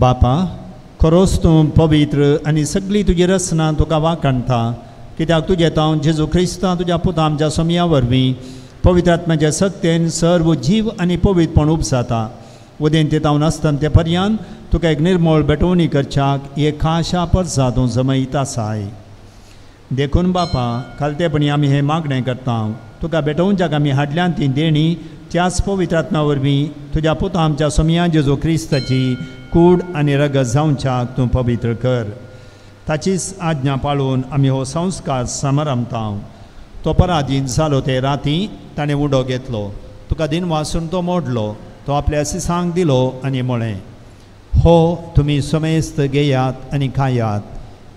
बापा, खरोच तूं पवित्र आनी सगळी तुजी रचना तुका वाखणटा, कित्याक तुजें तावन जेजू क्रिस्ता तुज्या पुता आमच्या सोमया वरवीं पवित्र आत्म्याच्या सक्तेन सर्व जीव आनी पवित्रपण उपजाता. उदेंते तावन आसतना ते पर्यान तुका एक निर्मळ भेटवणी करच्याक एक खाशा परसा तूं जमयत आसाय. देखून बापा खालतेपणी आमी हें मागणें करता. तुका भेटोवच्याक आमी हाडल्यान ती देणी त्याच पवित्र आत्मा वरवीं तुज्या पुता आमच्या सोमया जेजू क्रिस्ताची कूड आनी रगत जावच्याक तूं पवित्र कर. ताचीच आज्ञा पाळून आमी हो संस्कार समारंभता. तो पराधीन जालो ते राती ताणें उडो घेतलो, तुका दिन वासून तो मोडलो, तो आपल्या सिसांक दिलो आनी म्हळें, हो तुमी समेस्त घेयात आनी खायात,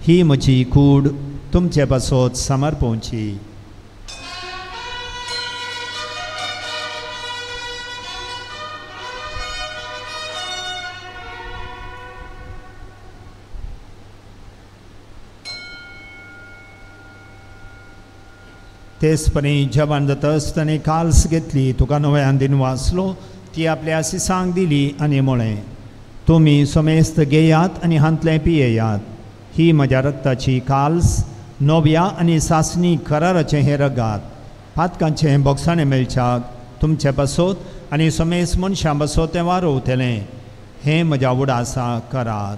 ही म्हजी कूड तुमचे पासत समर्पोवची. तेचपरी जेवण जातच ताणें काल्स घेतली, तुका नव्यान दिन वाचलो, ती आपल्या सिसांक दिली आनी म्हळें, तुमी समेस्त घेयात आनी हांतलें पियेयात, ही म्हज्या रक्ताची काल्स, नव्या आनी सासणी कराराचें हें रगात, पातकांचें बोगसाणें मेळच्याक तुमचे पासत आनी समेस्त मनशां पासत तें वारोवतलें. हें म्हज्या उडासा करात.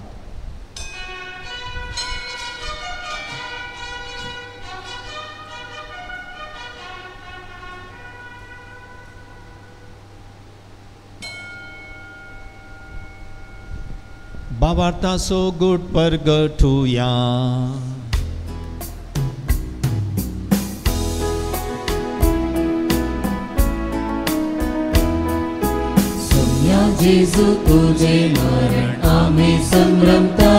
बाबार्थाचो गुट परगटुया. सोम्या जेजू तुझे मरण आम्ही संभ्रमता,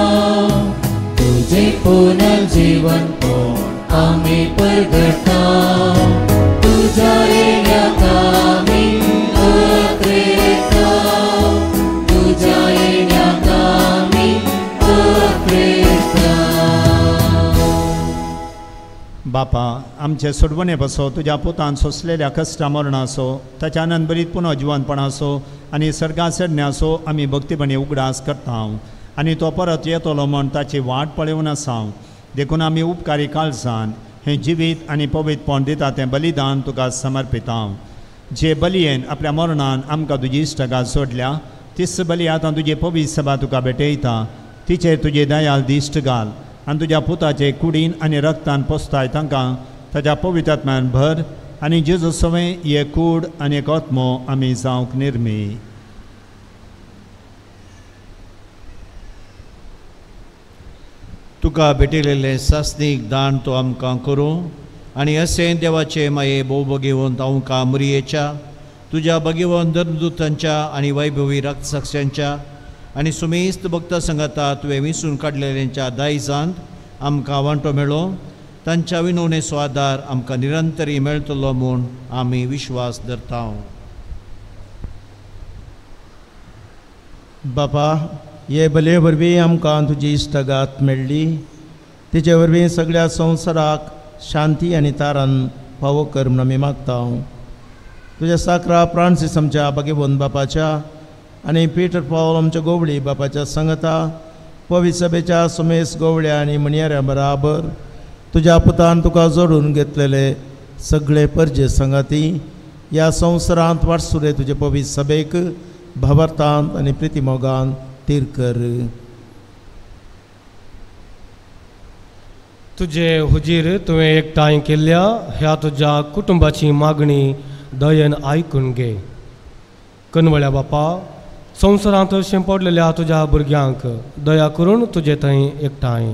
तुझे पुनर्जीवन कोण आम्ही परगटा, तुझ्या येण्याक आम्ही अत्रेता, तुझ्या येण्याक आम्ही अत्रेता. बापा आमचे सोडवणे पासो तुज्या पुतान सोंसलेल्या कश्टा मरणाचो, ताच्या आनंदभरीत पुनः जिवनपणाचो आनी सर्गा चडण्याचो आमी भक्तीपणी उगडास करता आनी तो परत येतलो म्हण ताची वाट पळोवन आसा. देखून आमी उपकारी काळजान हें जिवीत आनी पवित्रपण दिता तें बलिदान तुका समर्पिता. जे बलयेन आपल्या मरणान आमकां तुजी इश्टगात सोडल्या तीच बली आतां तुजी पवित्र सभा तुका भेटयता. तिचेर तुजी दयाल दिश्ट घाल आनी तुज्या पुताचे कुडीन आनी रक्तान पोसताय तांकां ताच्या पवित्र आत्म्यान भर आनी जेजू सवें हे कूड आनी एक आत्मो आमी जावंक निर्मी. तुका भेटिल्लें सासणीक दान तो आमकां करूं आनी अशें देवाचे माये भोव भगेवन आमकां मुरयेच्या तुज्या भगेवन धर्मदूतांच्या आनी वैभवी रक्तसाक्षांच्या आनी सुमेस्त भक्ता संगाता तुवें विसून काडलेल्यांच्या दायजांत आमकां वांटो मेळो. तांच्या विनवणेचो आदार आमकां निरंतरी मेळटलो म्हूण आमी विश्वास धरता. बापा हे बलये वरवीं आमकां तुजी इश्टगात मेळ्ळी, तिचे वरवीं सगळ्या संवसाराक शांती आनी तारान फावो कर म्हूण आमी मागता. तुज्या साकरा फ्रांसीस आमच्या भगेवन बापाच्या आनी पीटर पावल आमच्या गोवळी बापाच्या संगता पवित्र सभेच्या सुमेस गोवळ्या आनी म्हणयाऱ्या बराबर तुज्या पुतान तुका जोडून घेतलेले सगळे परजे संगाती ह्या संवसारांत वाटसुरे तुजे पवित्र सभेक भावार्थांत आनी प्रितीमोगान तीर कर. तुजे हुजीर तुवें एकठांय केल्ल्या ह्या तुज्या कुटुंबाची मागणी दयेन आयकून घे. कनवळ्या बापा संवसारांत शिंपडलेल्या तुज्या भुरग्यांक दया करून तुजे थंय एकठांय.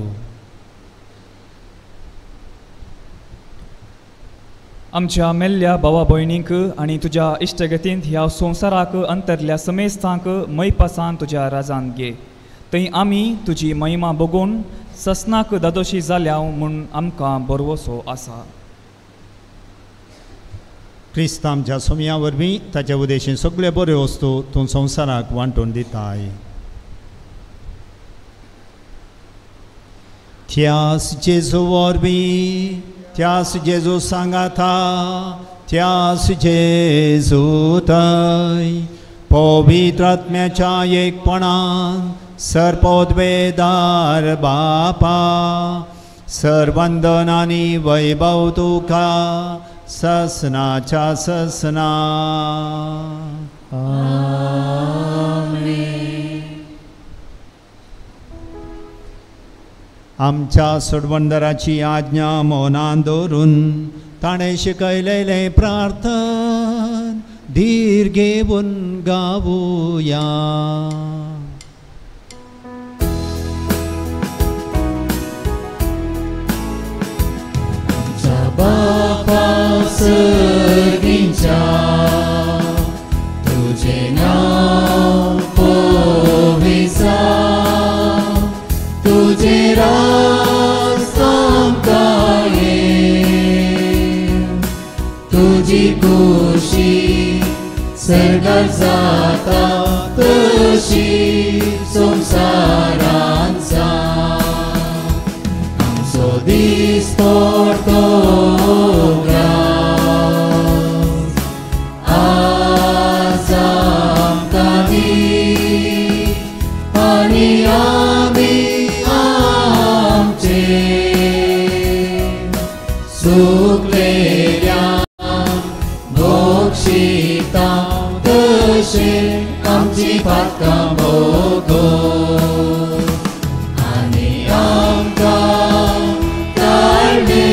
आमच्या मेल्ल्या भावा भयणींक आनी तुज्या इश्टगतींत ह्या संवसाराक अंतरल्या समेस्तांक मैपासान तुज्या राजान घे. थंय आमी तुजी महिमा बगून ससनाक दादोशी जाल्या म्हूण आमकां बरवसो आसा. क्रिस्त आमच्या सोमया वरवीं ताच्या उदेशीन सगळे बऱ्यो वस्तू तूं संवसाराक वांटून दिताय. त्यास जेजू वरवीं, त्यास जेजू सांगाता, त्यास जेजू थंय पवित्र आत्म्याच्या एकपणान सर्पोद्वेदार बापा सर्वंदन आनी वैभव तुका ससनाच्या ससना. आमेन. आमच्या सोडवणदाराची आज्ञा मौनान दवरून ताणें शिकयलेलें प्रार्थन धीर घेवन गावुया. आमच्या बापा सर्गींच्या तुजें नांव पवित्र जावं, तुजें राज आमकां येवं, तुजी खुशी सर्गार जाता तशी संवसारांत जावं. आमचो दीस पडतो ग्रास आज आमकां दी आनी आमी आमचे सुकलेल्या बक्षिता तशें आमची पातकां भोगोस आनी आमकां ताळमे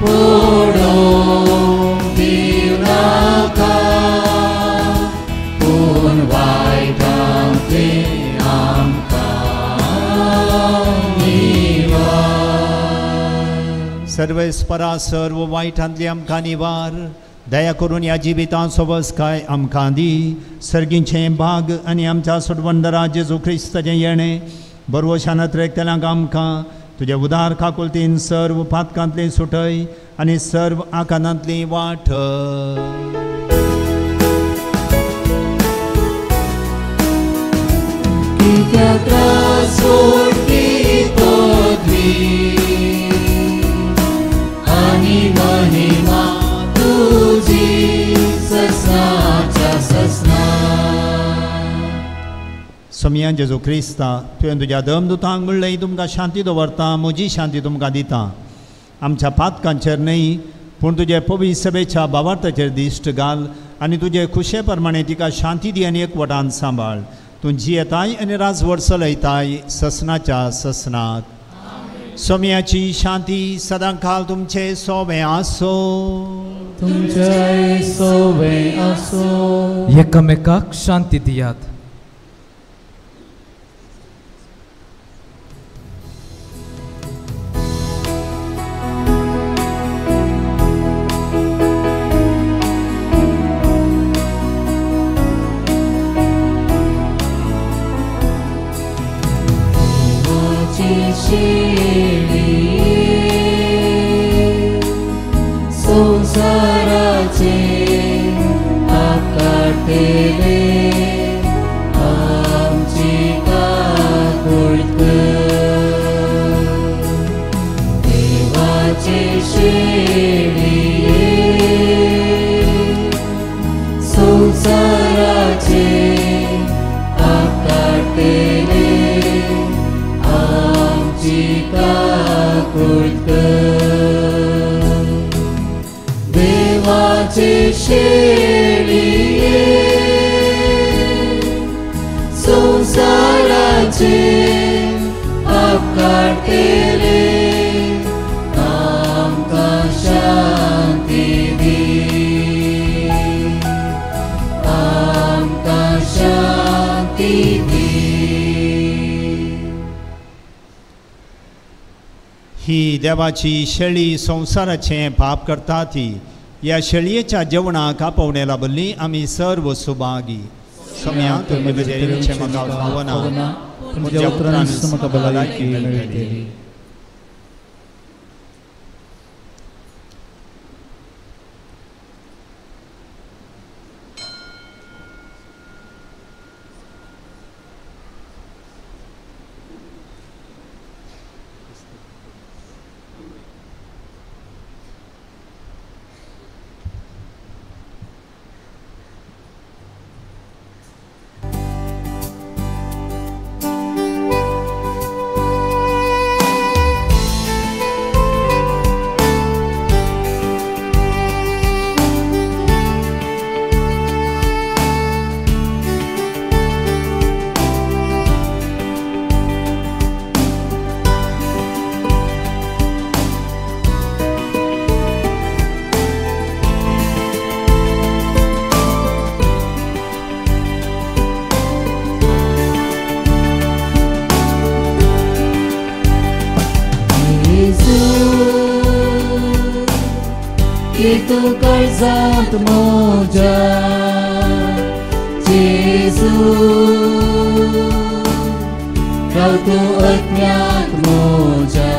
पडोवंक दिवनाका, पूण वायटांतलें आमकां निवार. सर्वेस्परा सर्व वायटांतली आमकां निवार, दया करून ह्या जिवितांत सोबसकाय आमकां दी. सर्गीचें भाग आनी आमच्या सोडवणदारा जेजू क्रिस्ताचें येणें बरवशान त्रेकतल्यांक आमकां तुज्या उदार काकुळतीन सर्व पातकांतली सुटय आनी सर्व आकांतांतली वाट. कित्याक त्रास सोडपी पदवी आनी महिमा तुजी ससनाच्या ससना. सोमया जेजू क्रिस्ता, तुवें तुज्या दमदुतांक म्हणलें तुमकां शांती दवरता, म्हजी शांती तुमकां दिता. आमच्या पातकांचेर न्हय पूण तुजे पवित्र सभेच्या भावार्थाचेर दिश्ट घाल आनी तुजे खुशे प्रमाणे तिका शांती दी आनी एकवटान सांबाळ. तूं जियेताय आनी राजवट चलयताय ससनाच्या ससनात. सोमयाची शांती सदांकाल तुमचे सोवे आसो. तुमचे सोवे आसो. एकामेकाक शांती दियात. संसाराचे पाप काडटले आमची काकूळ कर. देवाचे शेळये संसाराचे पाप काडटले आमची काकूळ कर. देवाचे शेळये संसाराचे पाप काडटले आमकां शांती दी, आमकां शांती दी. ही देवाची शेळी संवसाराचें पाप करता ती ह्या शेळयेच्या जेवणाक आपोवणें लाबिल्ली आमी सर्व सुभागी. सोम्या तुमी म्हजें म्हाका फावना, तुमच्या उतरान म्हाका भलायकी मेळटली. ये तूं काळजांत म्हज्या जेजू राव तूं अज्ञात म्हज्या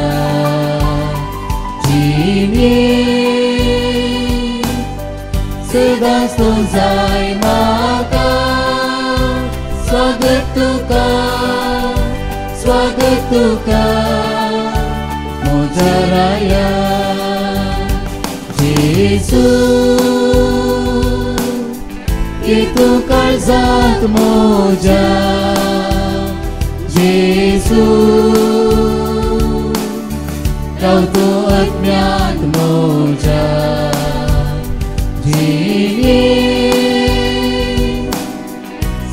जिणेंत सदांच तूं जाय म्हाका स्वागत तुका स्वागत तुका म्हज्या राया जेजू ये तूं काळजांत म्हज्या जेजू राव तूं अज्ञात म्हज्या जिणेंत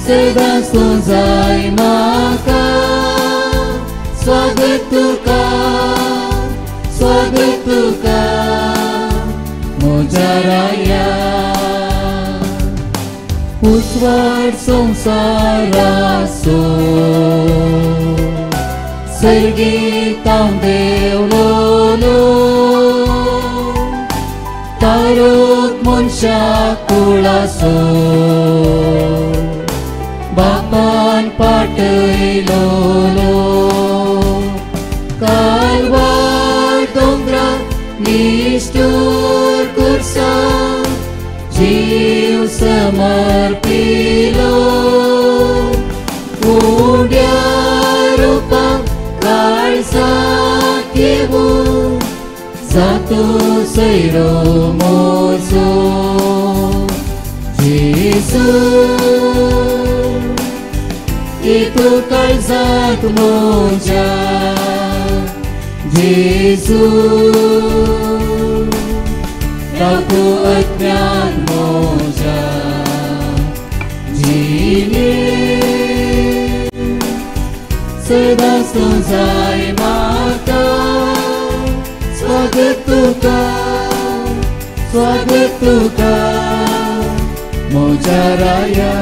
सदांच तूं जाय म्हाका स्वागत तुका स्वागत तुका म्हज्या राया उजवाड संवसाराचो सर्गीतां देवलोलो तारक मनशा कुळाचो बापान पाटयलोलो कालवार दोंगरा निश्ठूर कुर्सा जीव समर्पिलो उड्या रुपा काळजांत येवूं जातो सैरो मोजो जेजू ये तूं काळजांत म्हज्या जेजू राव तूं अज्ञान म्हज्या जिणेंत सदांच तूं जाय म्हाका स्वागत तुका स्वागत तुका म्हज्या राया.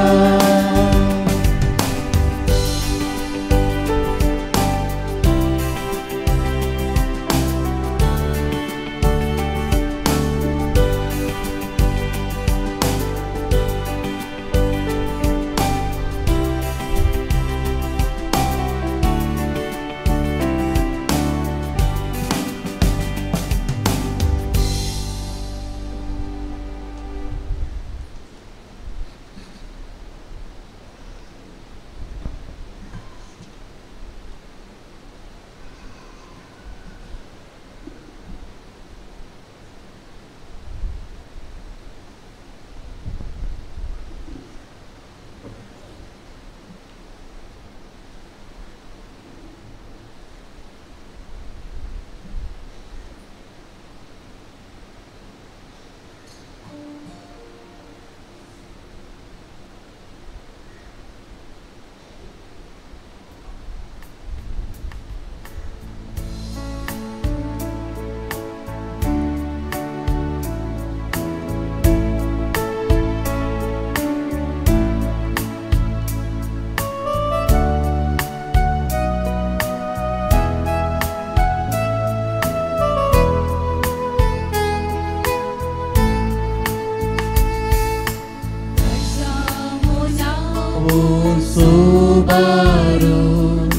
Subaru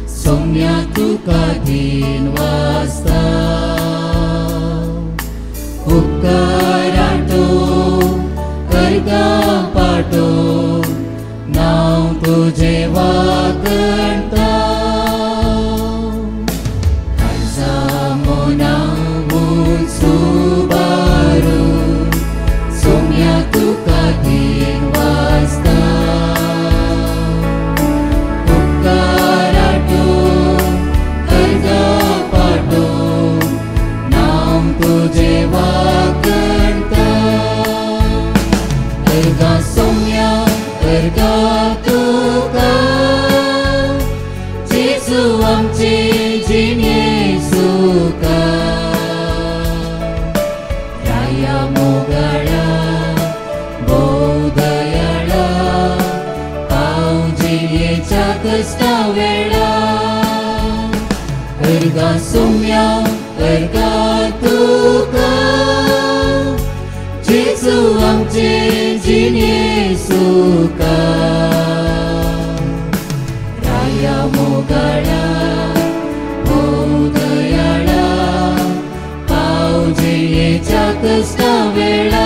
Somya तुका दिन वाजता उपकाराटो करगा पाटो नांव तुजें वागणता काळजा मोनावून सुबारू सोम्या तुका दिन वाजता Erga sumya, erga tuka, आमचे जिणे सुखा राया मोगाळा भोव दयाळा पाव जिणेच्या कश्टा वेळा.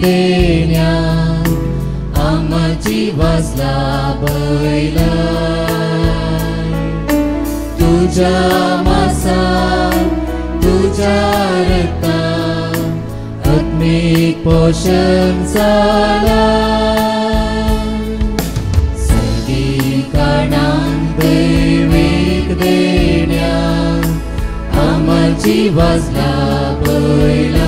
देण्या आमची वासला बैला तुझ्या मासा तुझ्या रक्ता आत्मिक पोषण जाला सगळीकणान दैवीक देण्या आमची वासला बैला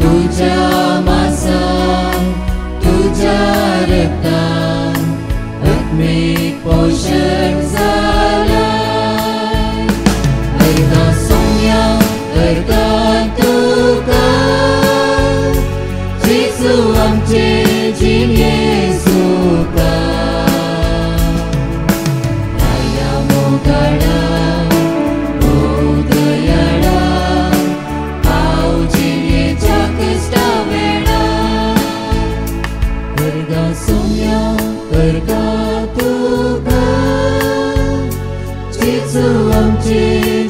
तुझ्या मासा तुझ्या रक्ता आत्मिक पोषण जाला अर्धा सोम्या अर्धा तुका जेजू आमचे जिणे सुखा राया मोगाळा भोव दयाळा पाव जिणेच्या कश्टा वेळा अर्धा सोम्या अर्धा तुका जेजू आमचे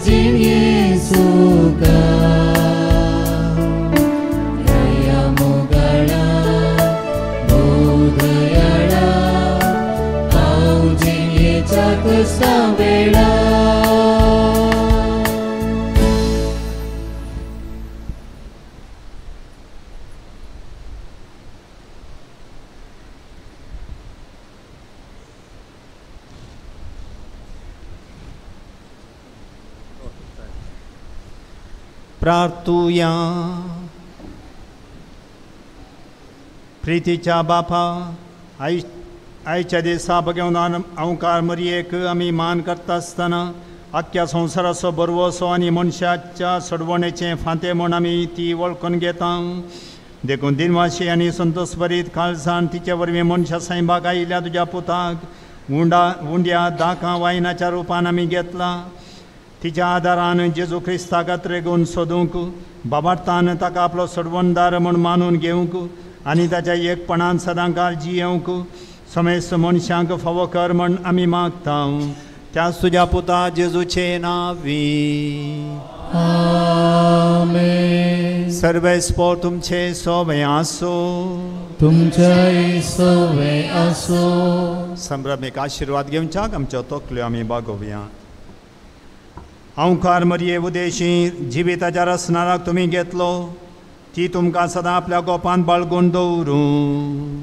जिणे सुखा राया मोगाळा भोव दयाळा पाव जिणेच्या कश्टा वेळा. प्रार्थुया. प्रितीच्या बापा आयच्या दिसा बघेवन अंकार मरयेक आमी मान करता आसतना आख्ख्या संवसाराचो बरवसो आनी मनशाच्या सोडवणेचें फांतें म्हूण आमी ती वळखून घेता. देखून दिनवाशी आनी संतोषभरीत काळजान तिचे वरवीं मनशा सायबाक आयिल्ल्या तुज्या पुताक उंड्या दाकां वायनाच्या रुपान आमी घेतला. तिच्या आदारान जेजू क्रिस्ताक त्रेगून सोदूंक बाबार्थान ताका आपलो सोडवणदार म्हूण मानून घेवंक आनी ताच्या एकपणान सदांकाळ जियेवंक समेस्त मनशांक फावो कर म्हूण आमी मागता. त्याच तुज्या पुता जेजूचे नांवी आमेन. सर्वेस्पोर तुमचे सोवे आसूं तुमच्याय सोवे आसूं. संभ्रमीक आशिर्वाद घेवच्याक आमच्यो तकल्यो आमी बागोवया. अंकार मरये उदेशी जिविताच्या रसनाराक तुमी घेतलो ती तुमकां सदां आपल्या गोपान बाळगून दवरूं.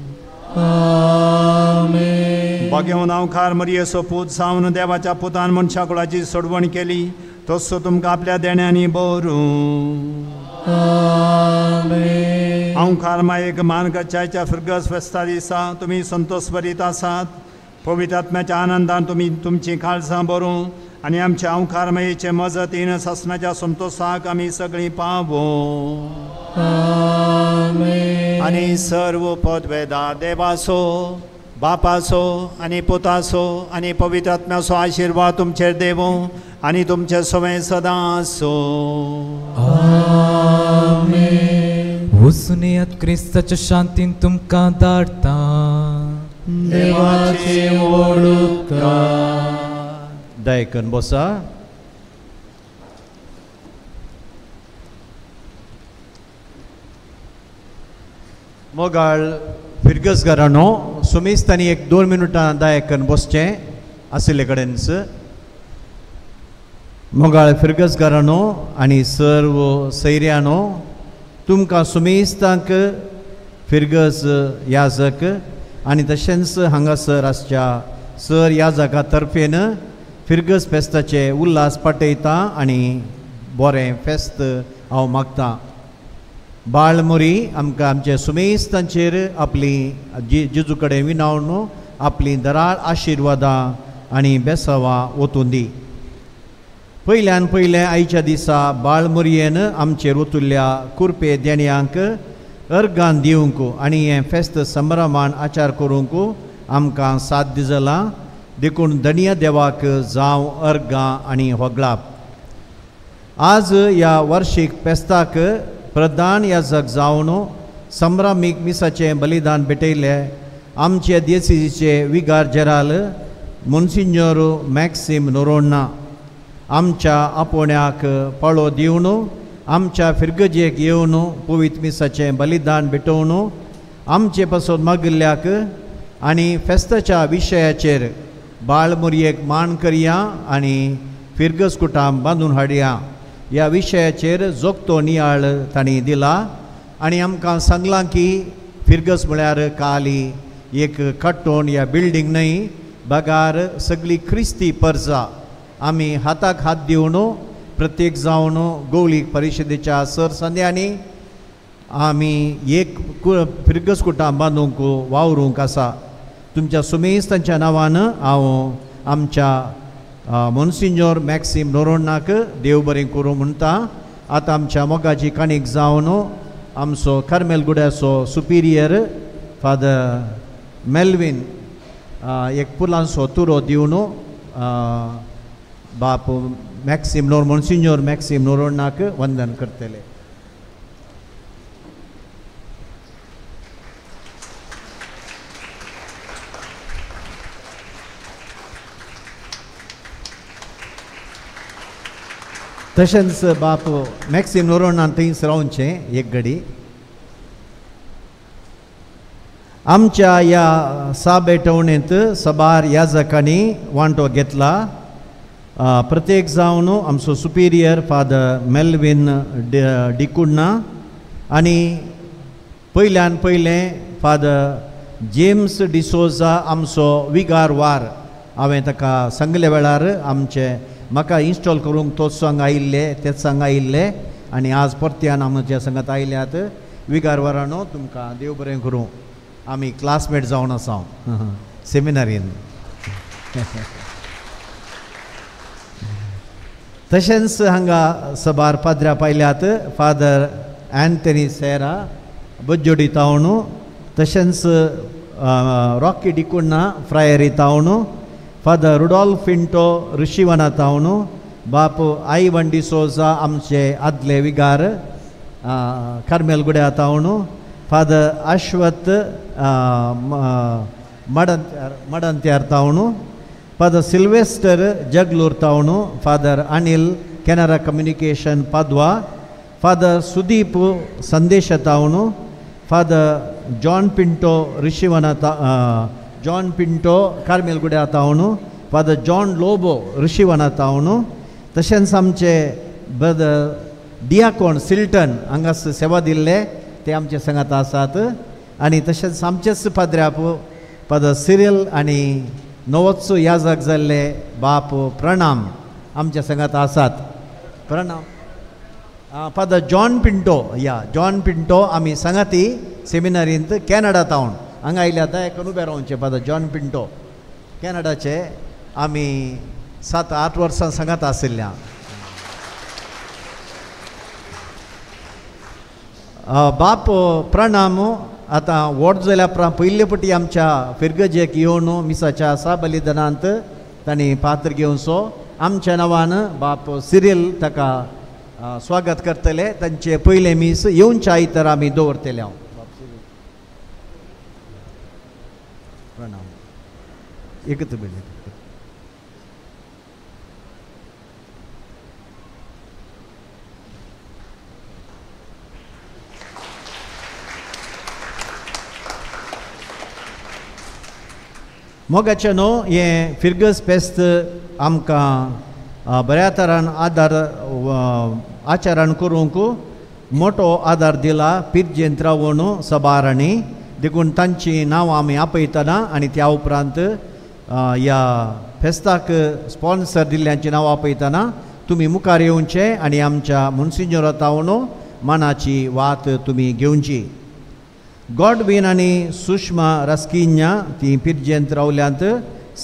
आमेन. बागेवन अंकार मरयेचो पूत जावन देवाच्या पुतान मनशा कुळाची सोडवण केली तसो तुमकां आपल्या देण्यांनी बरूं. आमेन. अंकार मायेक मान करच्याच्या फिरगस फेस्ता दिसा तुमी संतोषभरीत आसात. पवित्र आत्म्याच्या आनंदान तुमी तुमचीं काळजां बरूं आनी आमच्या अंकार मायेचे मजतीन सासणाच्या संतोषाक आमी सगळीं पावों. आमेन. आनी सर्व पदवेदार देवाचो बापाचो आनी पुताचो आनी पवित्र आत्म्याचो आशिर्वाद तुमचेर देवूं आनी तुमचे सवय सदां आसूं. आमेन. वचून येयात क्रिस्ताच्या शांतीन तुमकां धाडटा. देवाचे व्हड उपकार. दयकन बसा. मोगाळ फिरगसगारांनो सुमेस्तांनी एक 2 मिनटां दायकन बसचें आशिल्ले कडेनच. मोगाळ फिरगसगारांनो आनी सर्व सैर्यानो तुमकां सुमेस्तांक फिरगस याजक आनी तशेंच हांगासर आसच्या सर याजका तर्फेन फिरगस फेस्ताचे उल्हास पाठयता आनी बरें फेस्त हांव मागता. बाळमुरी आमकां आमचे सुमेस्तांचेर आपली जेजू कडेन विनावन आपली दराळ आशिर्वादां आनी बेसावां ओतून दी. पयल्यान पयलें आयच्या दिसा बाळमुरयेन आमचेर ओतुल्ल्या कुरपे देण्यांक अर्गान दिवंक आनी हें फेस्त संभ्रमान आचार करूंक आमकां साध्य जालां. देखून धनिया देवाक जावं अर्गां आनी होगळाप. आज ह्या वार्षीक फेस्ताक प्रधान याजक जावन संभ्रामीक मिसाचें बलिदान भेटयलें आमचे देसीचे विगार जेराल मोन्सिन्योर मॅक्सीम नोरोण्णा आमच्या आपोवण्याक पाळो दिवन आमच्या फिरगजेक येवन पवित्र मिसाचें बलिदान भेटोवन आमचे पासून मागिल्ल्याक आनी फेस्ताच्या विशयाचेर बाळमुरयेक मान करया आनी फिरगज कुटाम बांदून हाडया ह्या विशयाचेर जोगतो नियाळ तांणी दिला. आनी आमकां सांगलां की फिरगज म्हळ्यार काली एक कट्टोण या बिल्डींग न्हय, बगार सगळी क्रिस्ती परजा आमी हाताक हात दिवन प्रत्येक जावन गोवळीक परिशदेच्या सर संद्यांनी आमी एक फिरगज कुटां बांदूंक वावरूंक आसा. तुमच्या सुमेस्तांच्या नांवान हांव आमच्या मोन्सिन्योर मॅक्सीम नोरोण्णाक देव बरें करूं म्हणटा. आतां आमच्या मोगाची काणीक जावन आमचो कार्मेल गुड्याचो सुपिरियर फादर मेल्वीन एक पुलांचो तुरो दिवन बाप मॅक्सीम नोर मोन्सिन्योर मॅक्सीम नोरोण्णाक वंदन करतले. तशेंच बाप मॅक्सीम नोरोण्णान थंयच रावचें एक घडी. आमच्या ह्या साबेटवणेंत सबार याजकांनी वांटो घेतला. प्रत्येक जावन आमचो सुपिरियर फादर मेल्वीन डिकुण्णा आनी पयल्यान पयलें फादर जेम्स डिसोजा आमचो विगार वार. हांवें ताका सांगले वेळार आमचे म्हाका इन्स्टॉल करूंक तोच सांग आयिल्ले तेच सांग आयिल्ले आनी आज परत्यान आमच्या संगात आयल्यात. विगार वारानो तुमकां देव बरें करूं. आमी क्लासमेट जावन आसा सेमिनारीन. तशेंच हांगा सबार पाद्र्या पायल्यात फादर अँथनी सेरा बज्जोडी तावणू, तशेंच रॉकी डिकुण्णा फ्रायरी तावणू, फादर रुडॉल्फ फिंटो ऋषिवना तावणू, बाप आयवन डिसोजा आमचे आदले विगार कार्मेल गुड्या तावणू, फादर अश्वत मडंत्यार तावणू, फादर सिल्वेस्टर जगलूर तावणू, father Anil Canara communication Padwa, father Sudeep Sandesh तावणू, father John Pinto ऋषिवना John Pinto Carmel गुड्या तावणू, फादर जॉन लोबो ऋषिवना तावणू, तशेंच आमचे ब्रदर डियाकोन सिल्टन हांगा सेवा दिल्ले ते आमचे संगात आसात. आनी तशेंच आमचेच पाद्र्याप फादर सिरियल आनी नवोच याजक जाल्ले बाप प्रणाम आमच्या संगात आसात. प्रणाम फादर जॉन पिंटो या जॉन पिंटो आमी सांगाती सेमिनारींत कॅनडा तावन हांगा आयले आतां एक उबे रावचे. फादर जॉन पिंटो कॅनडाचे आमी 7-8 वर्सां सांगात आशिल्ल्या. बाप प्रणाम आतां व्हड जाल्या उपरांत पयले पटी आमच्या फिरगजेक येवन मिसाच्या आसा बलिदानांत तांणी पात्र घेवचो आमच्या नांवान बाप सिरियल ताका स्वागत करतले. तांचे पयलें मीस येवच्या आयतार आमी दवरतले. हांव प्रणाम एकच मिनीट. मोगाचें न्हू हें फिरगज फेस्त आमकां बऱ्या तरान आदार आचरण करूंक मोटो आदार दिला पिरजेंत रावन सबारांनी. देखून तांची नांवां आमी आपयतना आनी त्या उपरांत ह्या फेस्ताक स्पॉन्सर दिल्ल्यांची नांवां आपयतना तुमी मुखार येवचें आनी आमच्या मोन्सिन्योरा तावन मनाची वात तुमी घेवची. गॉडवीन आनी सुषमा रास्किन्या ती पिरजेंत रावल्यांत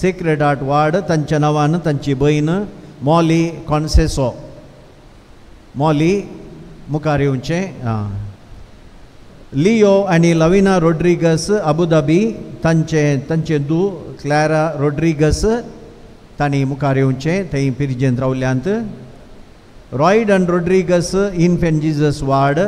सेक्रेड आर्ट वार्ड तांच्या नांवान तांची भयण मॉली कॉन्सेसो मॉली मुखार येवचें. लियो आनी लविना रोड्रिगस अबुधाबी तांचे तांचे दू क्लॅरा रोड्रिगस तांणी मुखार येवचें थंय पिरजेंत रावल्यांत. Roydon Rodrigues Infant Jesus ward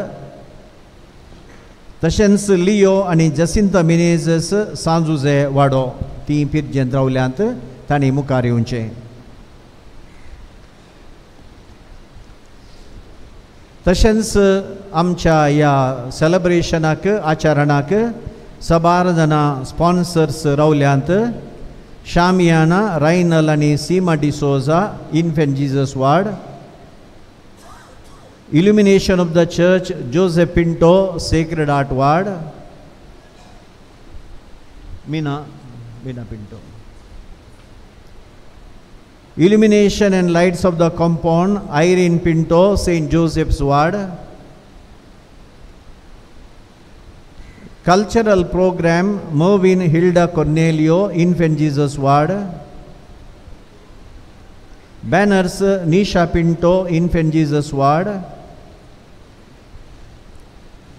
तशेंच लियो आनी जसिंता मिनेजस सांजुजे वाडो ती पिरजेंत रावल्यांत तांणी मुखार येवचें. तशेंच आमच्या ह्या सेलेब्रेशनाक आचरणाक साबार जाणां स्पॉन्सर्स रावल्यांत. शामियाना रायनल आनी Seema D'Souza Infant Jesus ward. Illumination of the church Joseph Pinto Sacred Heart ward. Meena Meena Pinto. Illumination and lights of the compound Irene Pinto Saint Joseph's ward. Cultural program Mervin Hilda Cornelio Infant Jesus ward. Banners Nisha Pinto Infant Jesus ward.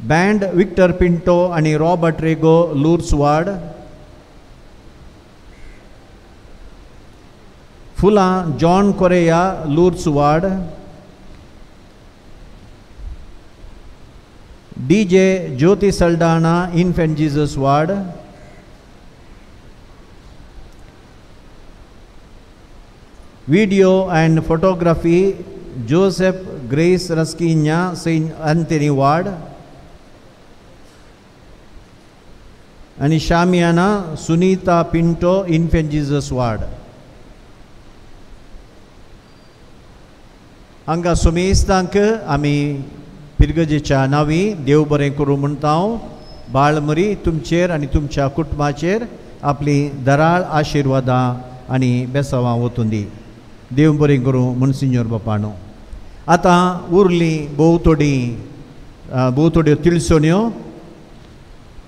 Band Victor Pinto आनी रॉबर्ट रेगो लूर्स वार्ड. फुलां John Correa Lourdes ward. DJ Jyoti Saldanha Infant Jesus ward. Video and photography Joseph Grace Rasquinha Saint Anthony ward आनी Shamiana Sunita Pinto Infant Jesus ward. हांगा सुमेस्तांक आमी पिरगजेच्या नांवी देव बरें करूं म्हणटा. बाळमरी तुमचेर आनी तुमच्या कुटुंबाचेर आपली दराळ आशिर्वादां आनी बेसावां वतून दी. देव बरें करूं मनसिंजोर बापानो. आतां उरली भोव थोडी भोव थोड्यो तिळसण्यो.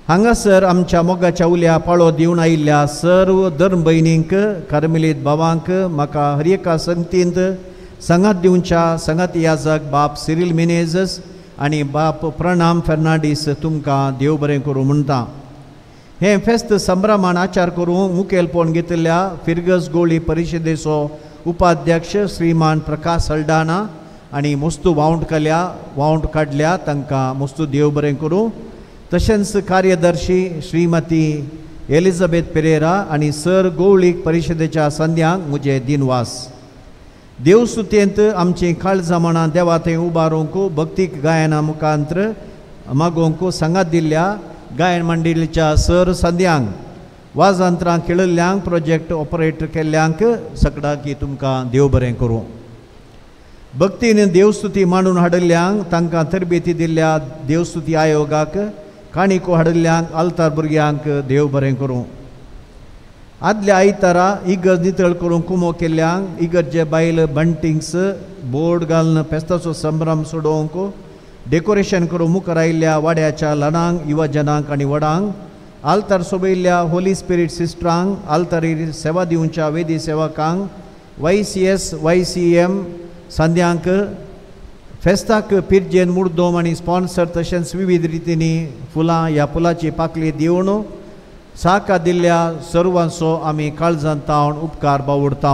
हांगासर आमच्या मोगाच्या उल्या पाळो दिवन आयिल्ल्या सर्व धर्म भयणींक कार्मेलीत भावांक म्हाका हर एका संगतींत सांगात दिवच्या सांगात याजक बाप सिरील मिनेजस आनी बाप प्रणाम फेर्नांडीस तुमकां देव बरें करूं म्हणटा. हें फेस्त संभ्रमान आचार करूं मुखेलपण घेतिल्ल्या फिरगज गोळी परिशदेचो उपाध्यक्ष श्रीमान प्रकाश सल्डाना आनी मोस्तू वावंट केल्या वावंट काडल्या तांकां मोस्तू देव बरें करूं. तशेंच कार्यदर्शी श्रीमती एलिझाबेथ पेरेरा आनी सर गोवळीक परिशदेच्या संद्यांक म्हजे दिनवास. देवस्तुतेंत आमची काळजां मनां देवा थंय उबारूंक भक्तीक गायना मुखांत्र मागोवंक सांगात दिल्ल्या गायन मंडळीच्या सर संद्यांक वाजंत्रां खेळिल्ल्यांक प्रोजेक्ट ऑपरेट केल्ल्यांक सगळ्यांक तुमकां देव बरें करूं. भक्तीन देवस्तुती मांडून हाडिल्ल्यांक तांकां तरबेती दिल्ल्या देवस्तुती आयोगाक काणिको हाडिल्ल्यांक आल्तार भुरग्यांक देव बरें करूं. आदल्या आयतारा इगर्ज नितळ करूंक कुमो केल्ल्यांक इगर्जे बायल बंटिंग्स बोर्ड घालून फेस्ताचो संभ्रम सोडोवंक डेकोरेशन करूंक मुखार आयिल्ल्या वाड्याच्या ल्हानांक युवजनांक आनी व्हडांक आल्तार सोबयिल्ल्या होली स्पिरीट सिस्टरांक आल्तारीर सेवा दिवच्या वेदी सेवकांक YCS YCM संद्यांक फेस्ताक पिरजेन मुर्दोम आनी स्पॉन्सर तशेंच विविध रितींनी फुलां ह्या फुलाची पाकळी दिवन साका दिल्ल्या सर्वांचो आमी काळजांत तावन उपकार बावडता.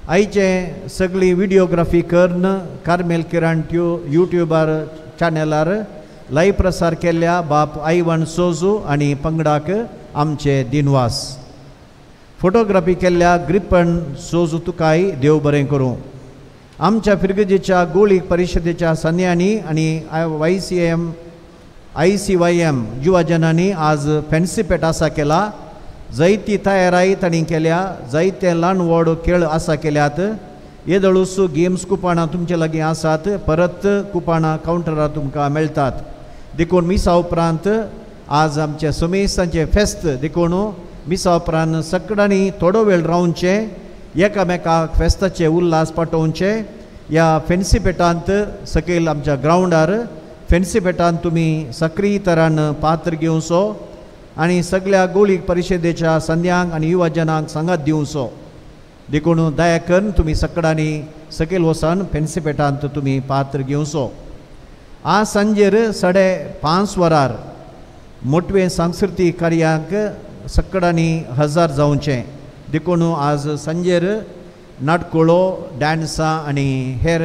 आयचे सगळी विडियोग्राफी करून कार्मेल किरण ट्यू युट्यूबार चॅनलार लायव प्रसार केल्ल्या बाप आयवन सोजू आनी पंगडाक आमचे दिनवास. फोटोग्राफी केल्ल्या ग्रिपन सोजू तुकाय देव बरें करूं. आमच्या फिरगजेच्या गोळी परिशदेच्या संद्यांनी आनी YCM ICYM युवजनांनी आज फॅन्सीपेट आसा केला. जायती तयाराय तांणी केल्या जायते ल्हान व्हड खेळ आसा केल्यात. येदळूस गेम्स कुपाणां तुमचे लागीं आसात परत कुपाणां कावंटरार तुमकां मेळटात. देखून मिसा उपरांत आज आमच्या सुमेस्तांचें फेस्त देखून मिसा उपरांत सगळ्यांनी थोडो वेळ रावचें एकामेकाक फेस्ताचे उल्हास पाठोवचे. ह्या फेन्सी पेटांत सकयल आमच्या ग्रावंडार फेन्सी पेटांत तुमी सक्रीय तरान पात्र घेवचो आनी सगळ्या गोळी परिशदेच्या संद्यांक आनी युवा जनांक सांगात दिवचो. देखून दया करून तुमी सकडांनी सकयल वचून फेन्सी पेटांत तुमी पात्र घेवचो. आज सांजेर 5:30 वरार मोटवे सांस्कृतीक कार्यांक सकडांनी हजर जावचें. देखून आज सांजेर नाटकुळो डान्सां आनी हेर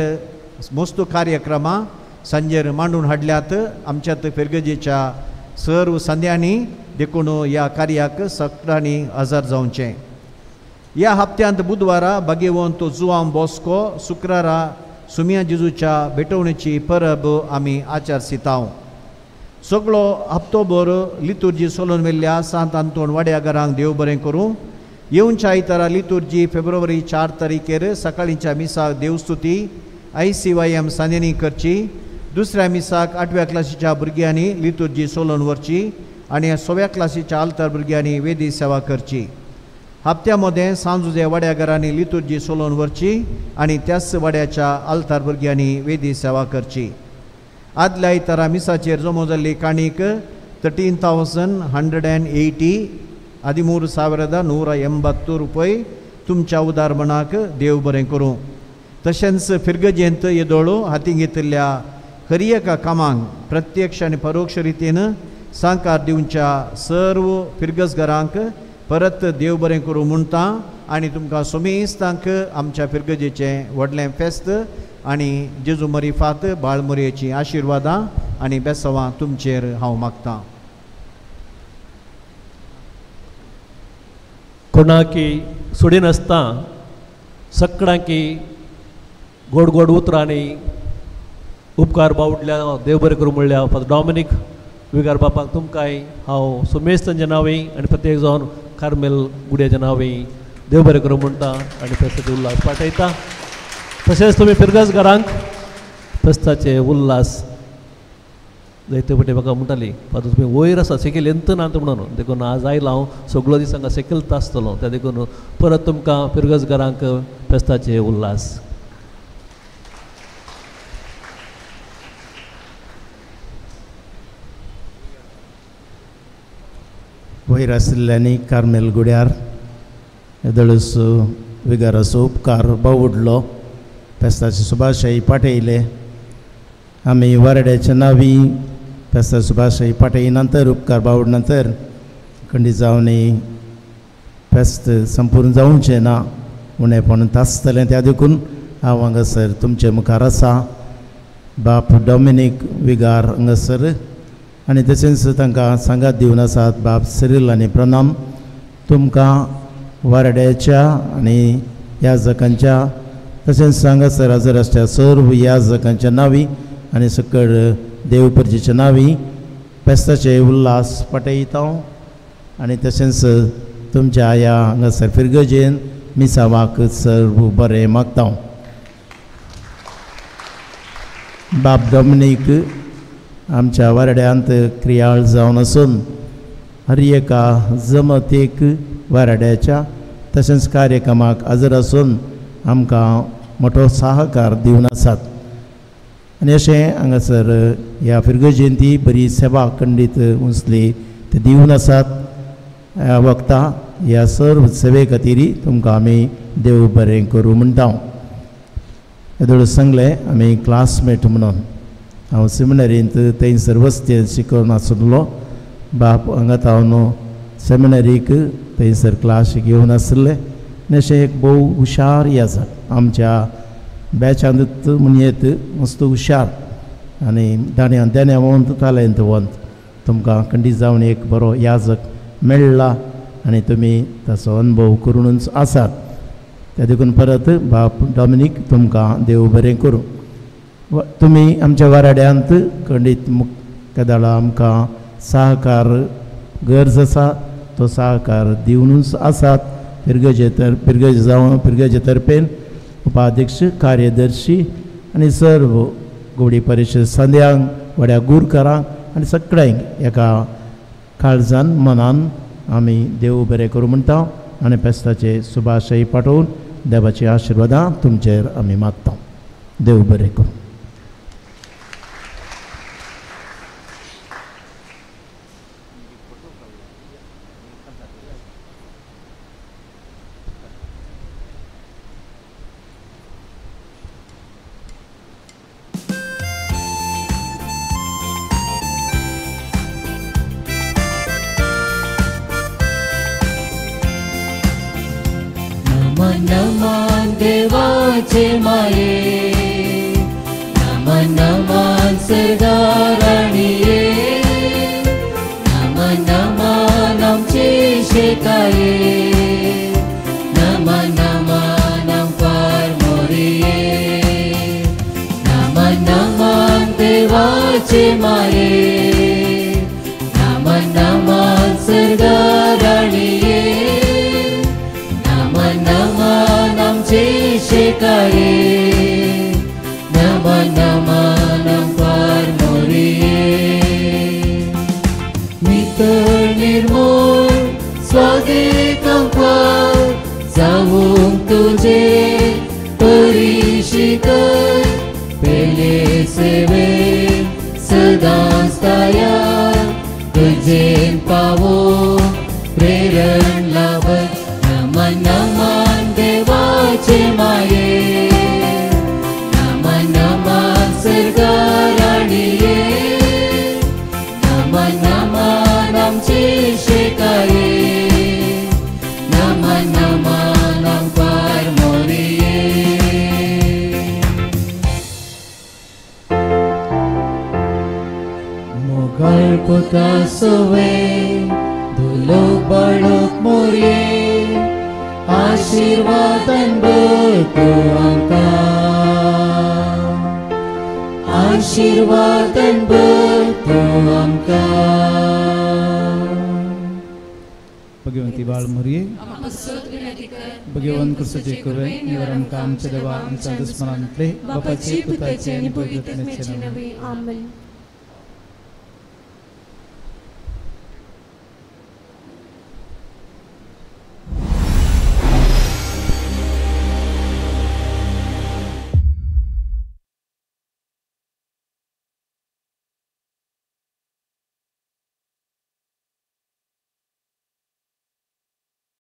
मस्त कार्यक्रमां सांजेर मांडून हाडल्यात आमच्यात फिरगजेच्या सर्व संद्यांनी. देखून ह्या कार्याक सकडांनी हजर जावचें. ह्या हप्त्यांत बुधवारा भाग्यवंत जुआंव बॉस्को, शुक्रारा सुमिया जेजूच्या भेटवणेची परब आमी आचरसितांव. सगळो हप्तोभर लितुर्जी सोलून मेल्ल्या सांत आंतोन वाड्या घरांक देव बरें करूं. येवच्या आयतारा लितुर्जी फेब्रुवारी 4 तारीखेर सकाळींच्या मिसाक देवस्तुती ICYM सांदेनी करची. दुसऱ्या मिसाक 8व्या क्लासीच्या भुरग्यांनी लितुर्जी सोलून व्हरची आनी 6व्या क्लासीच्या आल्तार भुरग्यांनी वेदी सेवा करची. हप्त्या मदें सांजुजे वाड्या घरांनी लितुर्जी सोलून व्हरची आनी त्याच वाड्याच्या आल्तार भुरग्यांनी वेदी सेवा करची. आदल्या आयतारा मिसाचेर जमो जाल्ली काणीक 13,180 13,180 रुपये तुमच्या उदारपणाक देव बरें करूं. तशेंच फिरगजेंत येदोळो हाती घेतिल्ल्या हर एका कामांक प्रत्यक्ष आनी परोक्ष रितीन साकार दिवच्या सर्व फिरगजघरांक परत देव बरें करूं म्हणटा आनी तुमकां सोमेस्तांक आमच्या फिरगजेचें व्हडलें फेस्त आनी जेजू मरिफात बाळमोरयेचीं आशिर्वादां आनी बेसवां तुमचेर हांव मागतां. कोणाकी सोडिनासतना सगळ्यांकी गोड गोड उतरांनी उपकार बावडल्या देव बरें करूं म्हणल्या फादर डॉमिनीक विगार बापाक तुमकांय हांव सुमेस्तांच्या नांवी आनी प्रत्येक जावन कार्मेल गुड्याच्या नांवी देव बरें करूं म्हणटा आनी फेस्ताचे उल्हास पाठयता. तशेंच तुमी फिरगजगारांक फेस्ताचे उल्हास जायते फावटी म्हाका म्हणटाली फादर तुमी वयर आसा सेकेल येंत ना म्हणून, देखून आज आयला हांव सगळो दीस हांगा सेकेल आसतलो त्या देखून परत तुमकां फिरगजगारांक फेस्ताचे उल्हास. वयर आशिल्ल्यांनी कार्मेल गुड्यार येदोळूस विगाराचो उपकार बावडलो फेस्ताचे सुभाशाही पाठयले. आमी वारड्याच्या नावी फेस्ता सुभाशाही पाठय नंतर उपकार बावड नंतर खंडीत जावनी फेस्त संपूर्ण जावचें ना उणेपण आसतलें त्या देखून हांव हांगासर तुमचे मुखार आसा. बाप डॉमिनीक विगार हांगासर आनी तशेंच तांकां सांगात दिवन आसात बाप सिरील आनी प्रणाम. तुमकां वारड्याच्या आनी याजकांच्या तशेंच हांगासर हजर आसच्या सर्व याजकांच्या नांवी आनी सकळ देवपर्जीच्या नांवी फेस्ताचे उल्हास पाठयता आनी तशेंच तुमच्या ह्या हांगासर फिरगजेन मिसावाक सर्व बरें मागता. बाप डॉमिनीक आमच्या वारड्यांत क्रियाळ जावन आसून हर एका जमतेक वारड्याच्या तशेंच कार्यक्रमाक हजर आसून आमकां मोठो सहकार दिवन आसात. आनी अशें हांगासर ह्या फिरगजेन ती बरी सेवा खंडीत उंचली ते दिवन आसात. ह्या वखता ह्या सर्व सेवे खातीर तुमकां आमी देव बरें करूं म्हणटा. येदोळ सांगलें आमी क्लासमेट म्हणून हांव सेमिनरींत थंयसर वस्तेंत शिकोवन आसलो. बाप हांगा हांव सेमिनरीक थंयसर क्लास घेवन आसले आनी अशें एक भोव हुशार आसा आमच्या बॅचांत म्हणयेत मस्त हुशार आनी दाण्या देण्यावंत तालेंतवंत तुमकां खंडीत जावन एक बरो याजक मेळ्ळा आनी तुमी ताचो अनुभव करूनच आसात. त्या देखून परत बाप डॉमिनीक तुमकां देव बरें करूं. तुमी आमच्या वाराड्यांत खंडीत केदाळा आमकां सहकार गरज आसा तो सहकार दिवनूच आसात. फिरगजे तर फिरगजे जावन फिरगजे तर्फेन उपाध्यक्ष कार्यदर्शी आनी सर्व गोडी परिशद संद्यांक वड्या गुरकारांक आनी सगळ्यांक एका काळजान मनान आमी देव बरें करूं म्हणटा आनी फेस्ताचे सुभाशय पाठोवन देवाची आशिर्वादां तुमचेर आमी मागता. देव बरें करूं. माये नमन नमन सरदारणिये नमन नमन आमचे शेकाये नमन नमन आमकार मोरये नमन नमन देवाचे माये नमन नमन सरदारणिये नमन नमन आमचे शेकाये नमन नमन आमकार मोरये. नितळ निर्मूळ स्वागीत आमकार जावंक तुजे परिशिकर पेले सेवेन सदांच तयार तुजेन पावो प्रेरण लाभत नमन नमन देवाचे माये नमन नमन सरदारणिये नमन नमन आमचे शेकाये नमन नमन आमकार मोरये. मोगाळ पुता सोवे धुलो बाळक मोरये आशीर्वादान भर तूं आमकां आशीर्वादान भर तूं आमकां. भगवंती बाळ मोरये भगवंत क्रिस्ताचे कृपेन निवर आमकां आमच्या देवा आमच्या दुस्मनांतले बापाचे पुताचे आनी पवित्र आत्म्याचे नांवान. आमेन.